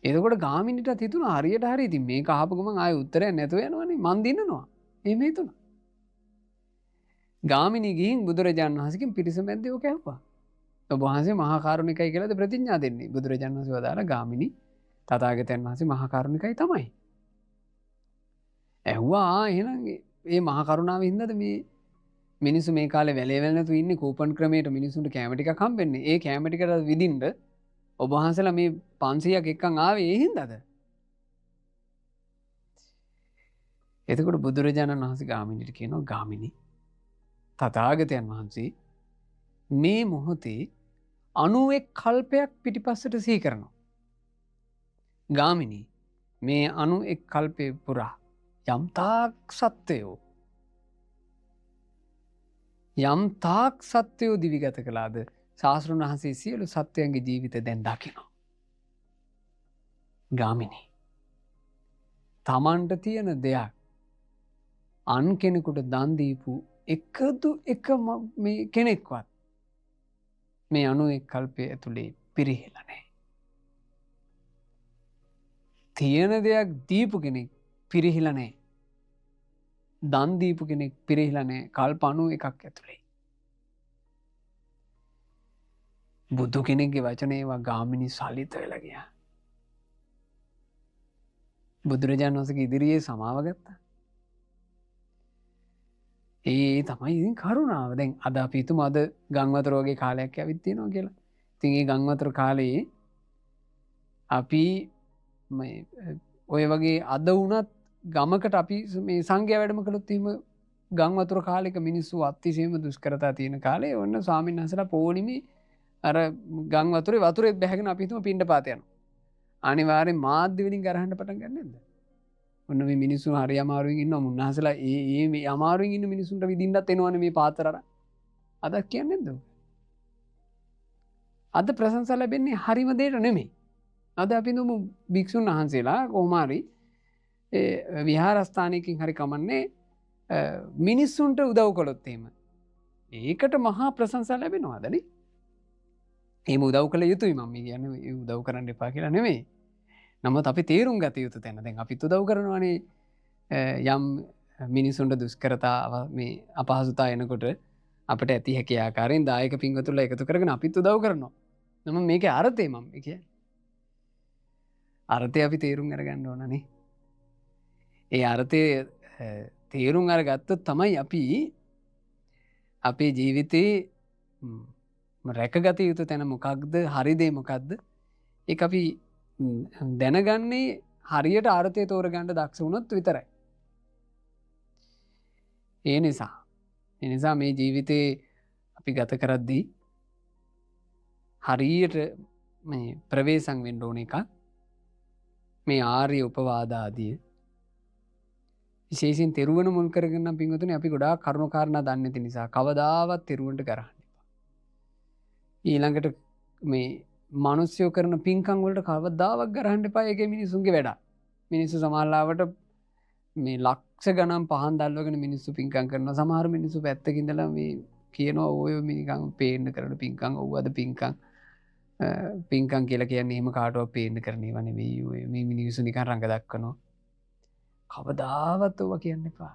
එතකොට ගාමිණීටත් හිතුණා හරියට හරි ඉතින් මේක අහපු ගමන් ආයේ උත්තරයක් නැතුව යනවනේ මං දිනනවා. එහෙම හිතුණා. ගාමිණී ගිහින් බුදුරජාණන් වහන්සේගෙන් පිරිස මැද්දේ ඔක ඇහුවා. ඔබ වහන්සේ මහා කරුණිකයි කියලාද ප්‍රතිඥා දෙන්නේ? බුදුරජාණන් වහන්සේ වදාළා ගාමිණී තථාගතයන් වහන්සේ මහා කරුණිකයි තමයි. ඇහුවා එහෙනම් මේ මහා කරුණාව හින්දාද මේ මිනිස්සු මේ කාලේ වැලේ වැල නැතුව ඉන්නේ? කූපන් ක්‍රමයට මිනිස්සුන්ට කැම ටිකක් හම්බෙන්නේ. ඒ කැම ටිකට විදින්න ඔබ වහන්සේලා මේ 500ක් එක්කන් ආවේ ඒ හින්දාද? එතකොට බුදුරජාණන් වහන්සේ ගාමිණීට කියනවා ගාමිණී තථාගතයන් වහන්සේ මේ මොහොතේ 91 කල්පයක් පිටිපස්සට සිහි කරනවා. ගාමිණී මේ 91 කල්පේ පුරා යම් තාක් සත්වයෝ යම් තාක් සත්වයෝ දිවිගත කළාද ශාස්ත්‍රුන් වහන්සේ සියලු සත්වයන්ගේ ජීවිත දැන් දකිනවා. ගාමිණී තමන්ට තියෙන දෙයක් අන් කෙනෙකුට දන් දීපු එකදු එක මේ කෙනෙක්වත් මේ 91 කල්පය ඇතුලේ පිරිහිලා නැහැ. තියෙන දෙයක් දීපු කෙනෙක් පිරිහිලා නැහැ. දන් දීපු කෙනෙක් පිරිහිලා නැහැ කල්ප 91ක් ඇතුලේ. බුදු කෙනෙක්ගේ වචන ඒවා ගාමිණී සලිත වෙලා ගියා. බුදුරජාණන් වහන්සේගේ ඉදිරියේ සමාව ගත්තා. ඒ තමයි ඉතින් කරුණාව. දැන් අද අපි හිතමු අද ගම් වතුර වගේ කාලයක් ඇවිත් තියෙනවා කියලා. ඉතින් ඒ ගම් වතුර කාලේ අපි මේ ඔය වගේ අද වුණත් ගමකට අපි මේ සංඝයා වැඩම කළොත් එහෙම ගම් වතුර කාලෙක මිනිස්සු අතිශයින්ම දුෂ්කරතා තියෙන කාලේ ඔන්න ස්වාමීන් වහන්සේලා පොලිමේ අර ගම් වතුරේ වතුරේ බැහැගෙන අපි හිතමු පිණ්ඩපාත යනවා. අනිවාර්යෙන් මාධ්‍ය වලින් ගරහන්න පටන් ගන්න නැද්ද? ඔන්න මේ මිනිස්සු හරි අමාරුවෙන් ඉන්නවා. මුන්නාසලා ඒ ඒ මේ අමාරුවෙන් ඉන්න මිනිස්සුන්ට විදින්නත් එනවනේ මේ පාත්‍ර අරන්. අදක් කියන්නේ නැද්ද? අද ප්‍රශංසා ලැබෙන්නේ හරිම දෙයට නෙමෙයි. අද අපි දුමු භික්ෂුන් වහන්සේලා කොහොම හරි ඒ විහාරස්ථානයකින් හරි කමන්නේ මිනිස්සුන්ට උදව් කළොත් එහෙම ඒකට මහා ප්‍රශංසා ලැබෙනවද නේ? එහෙම උදව් කළ යුතුයි. මම කියන්නේ ඒ උදව් කරන්න එපා කියලා නෙමෙයි. නමුත් අපි තේරුම් ගත යුතු තැන දැන් අපිත් උදව් කරනවානේ යම් මිනිසුන්ට දුෂ්කරතා මේ අපහසුතා එනකොට අපිට ඇති හැකි ආකාරයෙන් දායක පින්වතුන්ලා එකතු කරගෙන අපිත් උදව් කරනවා. නමුත් මේකේ අර්ථය මම කියන්නේ අර්ථය අපි තේරුම් අරගන්න ඕනනේ. ඒ අර්ථය තේරුම් අරගත්තොත් තමයි අපි අපේ ජීවිතේ රැකගත යුතු තැන මොකක්ද, හරි දේ මොකක්ද, ඒක අපි දැනගන්නේ හරියට අර්ථය තෝරගන්න දක්ෂ වුණොත් විතරයි. ඒ නිසා මේ ජීවිතේ අපි ගත කරද්දී හරියට මේ ප්‍රවේශම් වෙන්න ඕන එකක් මේ ආර්ය උපවාද ආදිය. විශේෂයෙන් තෙරුවන මුල් කරගෙන නම් පින්වතුනි අපි ගොඩාක් කරුණු කාරණා දන්නේ නැති නිසා කවදාවත් තෙරුවන්ට ගරහන්න එපා. ඊළඟට මේ මිනිස්සුયો කරන පින්කම් වලට කවදාවත් ගරහන්න එපා. ඒකේ මිනිසුන්ගේ වැඩක්. මිනිස්සු සමහරලාවට මේ ලක්ෂ ගණන් පහන් දැල්වගෙන මිනිස්සු පින්කම් කරනවා. සමහර මිනිස්සු පැත්තක ඉඳලා මේ කියනවා ඔය නිකන් පේන්න කරන පින්කම්, ඔව් අද පින්කම් පින්කම් කියලා කියන්නේ එහෙම කාටවත් පේන්න කරන ඒවා නෙවෙයි. ඔය මේ මිනිස්සු නිකන් රඟ දක්වනවා. කවදාවත් ඔවා කියන්න එපා.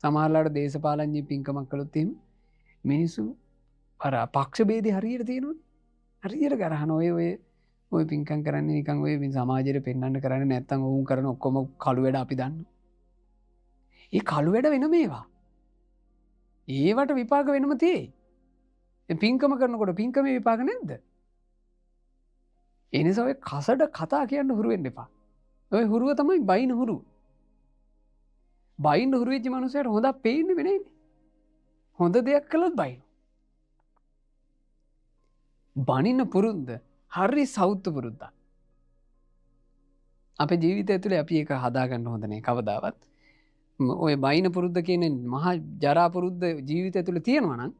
සමහරලාට දේශපාලනඥයෝ පින්කමක් කළොත් එහෙම මිනිස්සු අර පක්ෂ ભેදේ හරියට තියෙනවනේ. හරියට ගරහන ඔය ඔය ඔය පින්කම් කරන්නේ නිකන් ඔය මේ සමාජයට පෙන්වන්න කරන්නේ නැත්තම් ඔවුන් කරන ඔක්කොම කළු වැඩ අපි දන්නවා. ඒ කළු වැඩ වෙනම ඒවා. ඒවට විපාක වෙනම තියෙයි. ඒ පින්කම කරනකොට පින්කමේ විපාක නැද්ද? ඒ නිසා ඔය කසඩ කතා කියන්න හුරු වෙන්න එපා. ඔය හුරුව තමයි බයින හුරුව. බයින්න හුරු වෙච්ච මනුස්සයාට හොඳක් පේන්නේ නෑනේ. හොඳ දෙයක් කළොත් බයින. බනින්න පුරුද්ද හරි සෞත්තු පුරුද්දක්. අපේ ජීවිතය ඇතුලේ අපි ඒක හදාගන්න හොඳ නෑ කවදාවත්. ඔය බයින පුරුද්ද කියන මහා ජරා පුරුද්ද ජීවිතය ඇතුලේ තියෙනවා නම්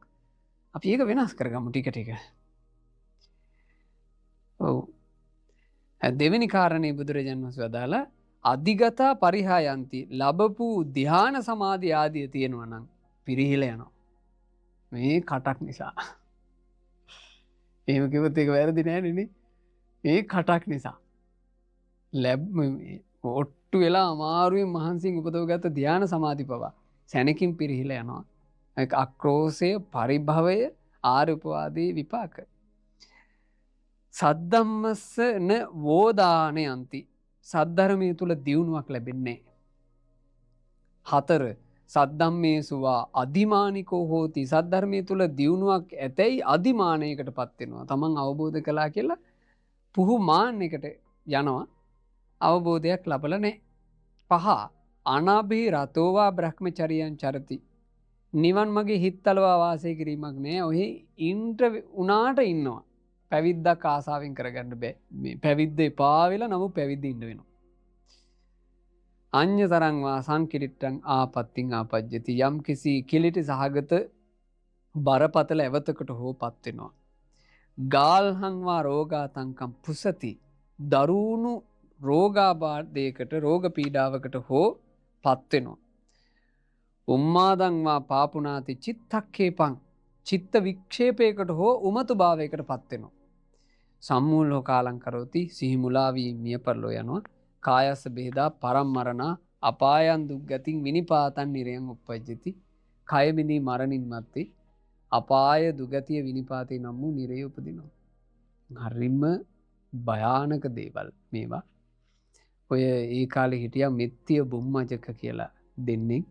අපි ඒක වෙනස් කරගමු ටික ටික. ඔව්. දෙවෙනි කාරණේ බුදුරජාණන් වහන්සේ වදාලා අධිගතා පරිහායන්ති, ලැබපු ධ්‍යාන සමාධි ආදිය තියෙනවා නම් පිරිහිලා යනවා. මේ කටක් නිසා. එහෙම කිව්වොත් ඒක වැරදි නෑනේ නේ. මේ කටක් නිසා. ඔට්ටු වෙලා අමාරුවෙන් මහන්සියෙන් උපදවගත්ත ධ්‍යාන සමාධි පවා සැනකින් පිරිහිලා යනවා. ඒක අක්‍රෝෂය, පරිභවය, ආර්ය උපවාදයේ විපාක. සද්දම්මස්ස න වෝදානයන්ති, සද්ධර්මයේ තුල දියුණුවක් ලැබෙන්නේ. හතර, සද්දම්මේසුවා අධිමානිකෝ හෝති, සද්ධර්මයේ තුල දියුණුවක් ඇතැයි අධිමානයකට පත් වෙනවා. තමන් අවබෝධ කළා කියලා පුහු මාන්නයකට යනවා. අවබෝධයක් ලබලා නැහැ. පහ, අනාභි රතෝවා බ්‍රහ්මචරියං චරති, නිවන් මගේ හිත්තලවා වාසය කිරීමක් නෑ. ඔහි ඉන්ට උනාට ඉන්නවා. පැවිද්දක් ආසාවෙන් කරගන්න බෑ. මේ පැවිද්ද එපා වෙලා නමුත් පැවිද්ද ඉන්න වෙනවා. අඤ්‍ය තරං වා සංකිලිට්ඨං ආපත්තිං ආපජ්ජති, යම් කිසි කිලිටි සහගත බරපතල ඇවතකට හෝ පත් වෙනවා. ගාල්හං වා රෝගාතංකම් පුසති, දරුණු රෝගාබාධයකට රෝග පීඩාවකට හෝ පත් වෙනවා. උම්මාදං වා පාපුනාති චිත්තක්ඛේපං, චිත්ත වික්ෂේපයකට හෝ උමතු භාවයකට පත් වෙනවා. සම්මූලෝ කාලං කරෝති, සිහි මුලා වී මිය පරලෝ යනවා. කායස්ස බෙහෙදා පරම්මරණා අපායන් දුක්ගතින් විනිපාතං නිරයන් උප්පජ්ජති, කය බිඳී මරණින් මත්තේ අපාය දුගතිය විනිපාතේ නම් වූ නිරය උපදිනවා. හරිම භයානක දේවල් මේවා. ඔය ඒ කාලේ හිටියා මෙත්තිය බුම්මජක කියලා දෙන්නෙක්,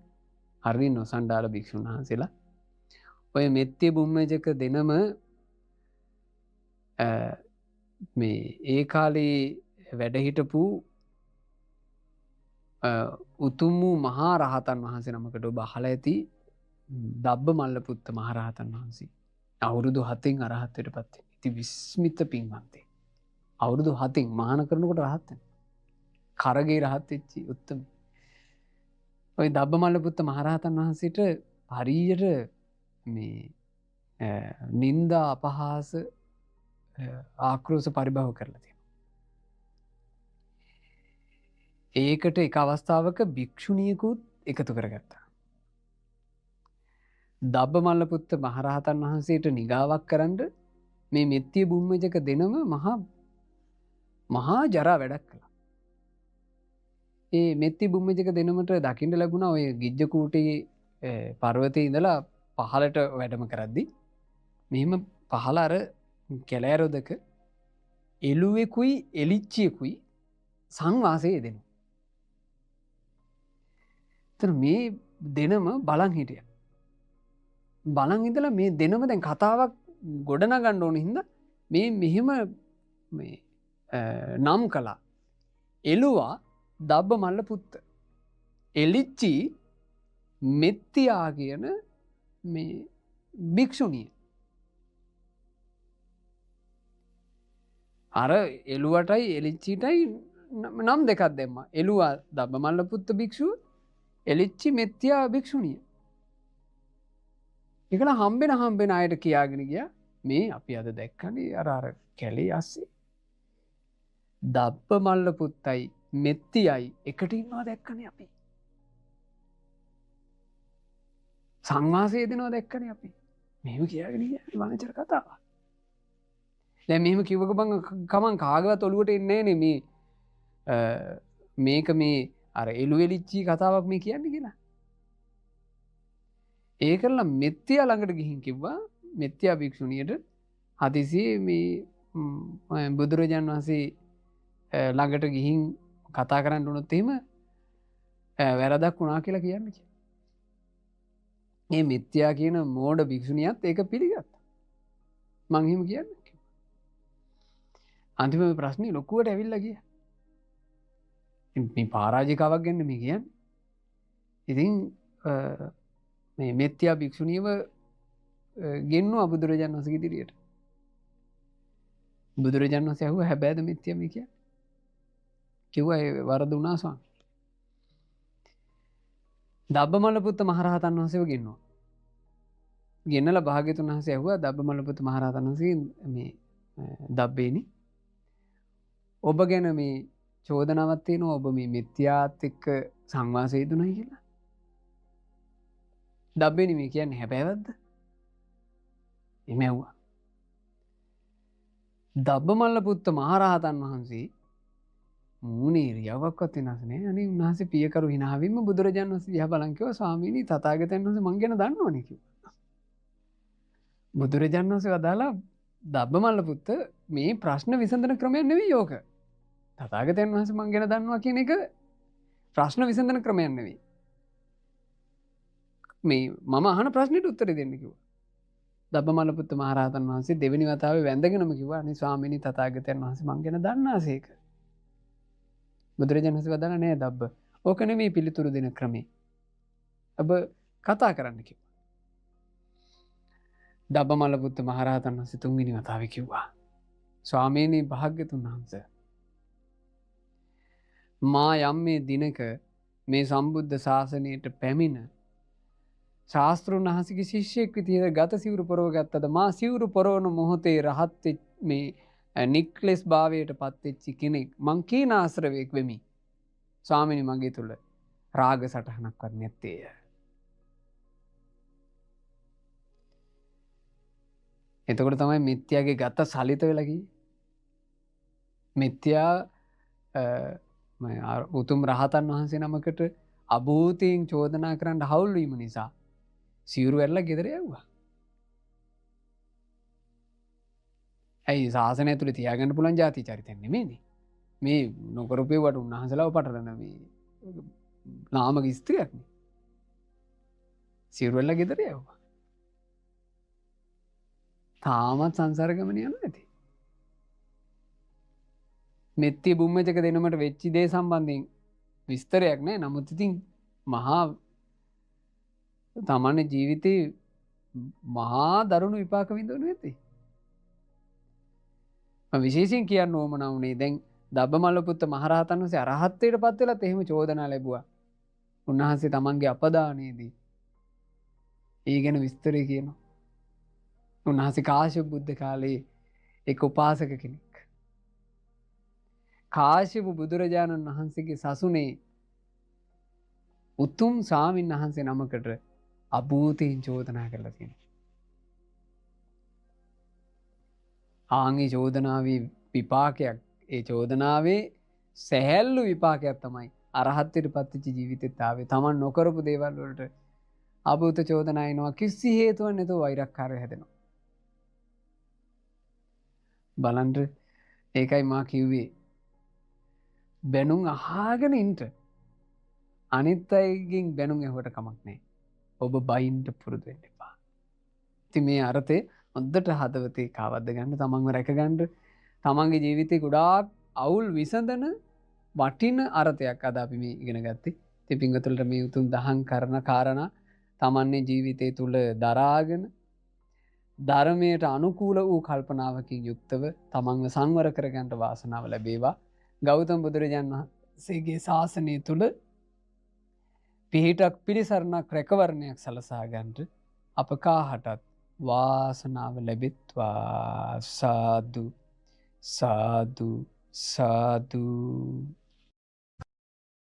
හරි නොසන්ඩාල භික්ෂුන් වහන්සේලා. ඔය මෙත්තිය බුම්මජක දෙනම මේ ඒ කාලේ වැඩ හිටපු උතුම් වූ මහා රහතන් වහන්සේ නමකට ඔබ අහලා ඇති, දබ්බ මල්ලපුත්ත මහ රහතන් වහන්සේ. අවුරුදු 7 අරහත්ත්වයට පත් වෙන්නේ. ඉති විස්මිත පින්වන්තේ. අවුරුදු 7 මහාන කරනකොට රහත් වෙනවා. කරගේ රහත් වෙච්ච උත්තම. ඔය දබ්බ මල්ලපුත්ත මහ රහතන් වහන්සේට හරියට මේ නිന്ദා අපහාස ආක්‍රෝෂ පරිභව කරලා තියෙනවා. ඒකට එක අවස්ථාවක භික්ෂුණියකුත් එකතු කරගත්තා. දබ්බ මල්ලපුත්ත මහරහතන් වහන්සේට නිගාවක් කරන්න මේ මෙත්තිය බුම්මජක දෙනම මහා ජරා වැඩක් කළා. ඒ මෙත්ති බුම්මජක දෙනමට දකින්න ලැබුණා ඔය ගිජ්ජකූටේ පර්වතයේ ඉඳලා පහළට වැඩම කරද්දි මෙහෙම පහළ අර කැලෑරොදක එළුවෙකුයි එලිච්චියෙකුයි සංවාසයේ යෙදෙනවා. එතන මේ දෙනම බලන් හිටියා. බලන් ඉඳලා මේ දෙනම දැන් කතාවක් ගොඩනගන්න ඕන හින්දා මේ මෙහෙම මේ නම් කළා. එළුවා දබ්බ මල්ල පුත්ත, එලිච්චි මෙත්තියා කියන මේ භික්ෂුණිය. අර එළුවටයි එලිච්චිටයි නම් දෙකක් දැම්මා. එළුවා දබ්බ මල්ල පුත්ත භික්ෂුව, එලිච්චි මෙත්තියා භික්ෂුණිය. ඒකලා හම්බෙන හම්බෙන අයට කියාගෙන ගියා මේ අපි අද දැක්කනේ අර අර කැලේ අස්සේ දබ්බ මල්ල පුත්තයි මෙත්තියයි එකට ඉන්නවා දැක්කනේ අපි. සංවාසය දෙනවා දැක්කනේ අපි. මෙහෙම කියාගෙන ගියා වනචර කතාවක්. දැන් මෙහෙම කිව්වක බං කමං කාගවත් ඔලුවට එන්නේ නෑනේ මේ මේක මේ අර එළු එලිච්චි කතාවක් මේ කියන්නේ කියලා. ඒ කරලා මෙත්තියා ළඟට ගිහින් කිව්වා මෙත්තියා භික්ෂුණියට හදිසියේ මේ බුදුරජාන් වහන්සේ ළඟට ගිහින් කතා කරන්න වුණොත් එහෙම වැරදක් වුණා කියලා කියන්න කියලා. මේ මෙත්තියා කියන මෝඩ භික්ෂුණියත් ඒක පිළිගත්තා. මං එහෙම කියන්නේ කිව්වා. අන්තිම මේ ප්‍රශ්නේ ලොකුවට ඇවිල්ලා ගියා. මේ පරාජිකාවක් ගැන මේ කියන්නේ. ඉතින් මේ මෙත්තියා භික්ෂුණියව ගෙන්නුවා බුදුරජාණන් වහන්සේගේ ඉදිරියට. බුදුරජාණන් වහන්සේ ඇහුවා හැබෑද මෙත්තියා මේ කියන්නේ? කිව්වා ඒ වරද වුණා ස්වාමී. දබ්බමල්ල පුත්ත මහරහතන් වහන්සේව ගෙන්නුවා. ගෙන්නලා භාග්‍යතුන් වහන්සේ ඇහුවා දබ්බමල්ල පුත්ත මහරහතන් වහන්සේ මේ දබ්බේනි ඔබ ගැන මේ චෝදනාවක් තියෙනවා ඔබ මේ මිත්‍යාත් එක්ක සංවාසය යෙදුණයි කියලා. දබ්බේනි මේ කියන්නේ හැබෑවක්ද? එහෙම ඇහුවා. දබ්බමල්ල පුත්ත මහරහතන් වහන්සේ මූණේ ඉරියව්වක්වත් වෙනස් නෑ. අනේ උන්වහන්සේ පියකරු හිනාවින්ම බුදුරජාණන් වහන්සේ දිහා බලන් කිව්වා ස්වාමීනි තථාගතයන් වහන්සේ මං ගැන දන්නවනේ කිව්වා. බුදුරජාණන් වහන්සේ වදාලා දබ්බමල්ල පුත්ත මේ ප්‍රශ්න විසඳන ක්‍රමයක් නෙවෙයි ඕක. තථාගතයන් වහන්සේ මං ගැන දන්නවා කියන එක ප්‍රශ්න විසඳන ක්‍රමයක් නෙවෙයි. මේ මම අහන ප්‍රශ්නෙට උත්තර දෙන්න කිව්වා. දබ්බමල්ල පුත්ත මහරහතන් වහන්සේ දෙවෙනි වතාවේ වැඳගෙනම කිව්වා අනේ ස්වාමීනි තථාගතයන් වහන්සේ මං ගැන දන්නාසේක. බුදුරජාණන් වහන්සේ වදාළා නෑ දබ්බ ඕක නෙමෙයි පිළිතුරු දෙන ක්‍රමේ. ඔබ කතා කරන්න කිව්වා. දබ්බමල්ල පුත්ත මහරහතන් වහන්සේ තුන්වෙනි වතාවේ කිව්වා ස්වාමීනි භාග්‍යතුන් වහන්සේ මා යම් මේ දිනක මේ සම්බුද්ධ ශාසනයට පැමිණ ශාස්ත්‍රුන් වහන්සේගේ ශිෂ්‍යයෙක් විදිහට ගත සිවුරු පොරව ගත්තද මා සිවුරු පොරවන මොහොතේ රහත් මේ නික්ලෙස් භාවයට පත් වෙච්ච කෙනෙක් මං කීන ආශ්‍රවයෙක් වෙමි. ස්වාමීනි මගේ තුල රාග සටහනක්වත් නැත්තේය. එතකොට තමයි මිත්‍යාගේ ගත සලිත වෙලා ගියේ. මිත්‍යා උතුම් රහතන් වහන්සේ නමකට අභූතයෙන් චෝදනා කරන්න හවුල් වීම නිසා සිවුරු ඇරලා ගෙදර යවුවා. ඇයි ශාසනය ඇතුලේ තියාගන්න පුළුවන් ජාති චරිතයක් නෙමෙයිනේ. මේ නොකරපේවට උන්වහන්සේලාව පටලන මේ නාමක ස්ත්‍රියක් නේ. සිවුරු ඇරලා ගෙදර යවුවා. තාමත් සංසාර ගමන යනවා ඇති. මෙත්ති බුම්මචක දෙනමට වෙච්ච දේ සම්බන්ධයෙන් විස්තරයක් නෑ. නමුත් ඉතින් මහා තමන්නේ ජීවිතේ මහා දරුණු විපාක විඳවනු ඇති. මම විශේෂයෙන් කියන්න ඕමනා වුණේ දැන් දබ්බමල්ල පුත්ත මහරහතන් වහන්සේ අරහත්ත්වයට පත් වෙලත් එහෙම චෝදනා ලැබුවා. උන්වහන්සේ තමන්ගේ අපදානයේදී ඒ ගැන විස්තරය කියනවා. උන්වහන්සේ කාශ්‍යප බුද්ධ කාලේ එක් උපාසක කෙනෙක්. කාශ්‍යප බුදුරජාණන් වහන්සේගේ සසුනේ උතුම් ස්වාමීන් වහන්සේ නමකට අභූතයෙන් චෝදනා කරලා තියෙනවා. ආන්ගේ චෝදනාවේ විපාකයක්, ඒ චෝදනාවේ සැහැල්ලු විපාකයක් තමයි අරහත්ත්වයට පත්වෙච්ච ජීවිතෙත් ආවේ. තමන් නොකරපු දේවල් වලට අභූත චෝදනා එනවා. කිසි හේතුවක් නැතුව වෛරක්කාරය හැදෙනවා. බලන්න, ඒකයි මා කිව්වේ බැනුම් අහගෙන ඉන්න. අනිත් අයගෙන් බැනුම් ඇහුවට කමක් නැහැ. ඔබ බයින්ට පුරුදු වෙන්න එපා. ඉතින් මේ අර්ථය හොඳට හදවතේ කාවද්ද ගන්න, තමන්ව රැක ගන්න, තමන්ගේ ජීවිතේ ගොඩාක් අවුල් විසඳන වටින අර්ථයක් අද අපි මේ ඉගෙන ගත්තේ. ඉතින් පින්වතුන්ට මේ උතුම් දහම් කරන කාරණා තමන්ගේ ජීවිතය තුළ දරාගෙන ධර්මයට අනුකූල වූ කල්පනාවකින් යුක්තව තමන්ව සංවර කරගන්න වාසනාව ලැබේවා. ගෞතම බුදුරජාණන් වහන්සේගේ ශාසනය තුළ පිහිටක් පිළිසරණක් රැකවරණයක් සලසා ගන්නට අප කාහටත් වාසනාව ලැබෙත්වා. සාදු සාදු සාදු.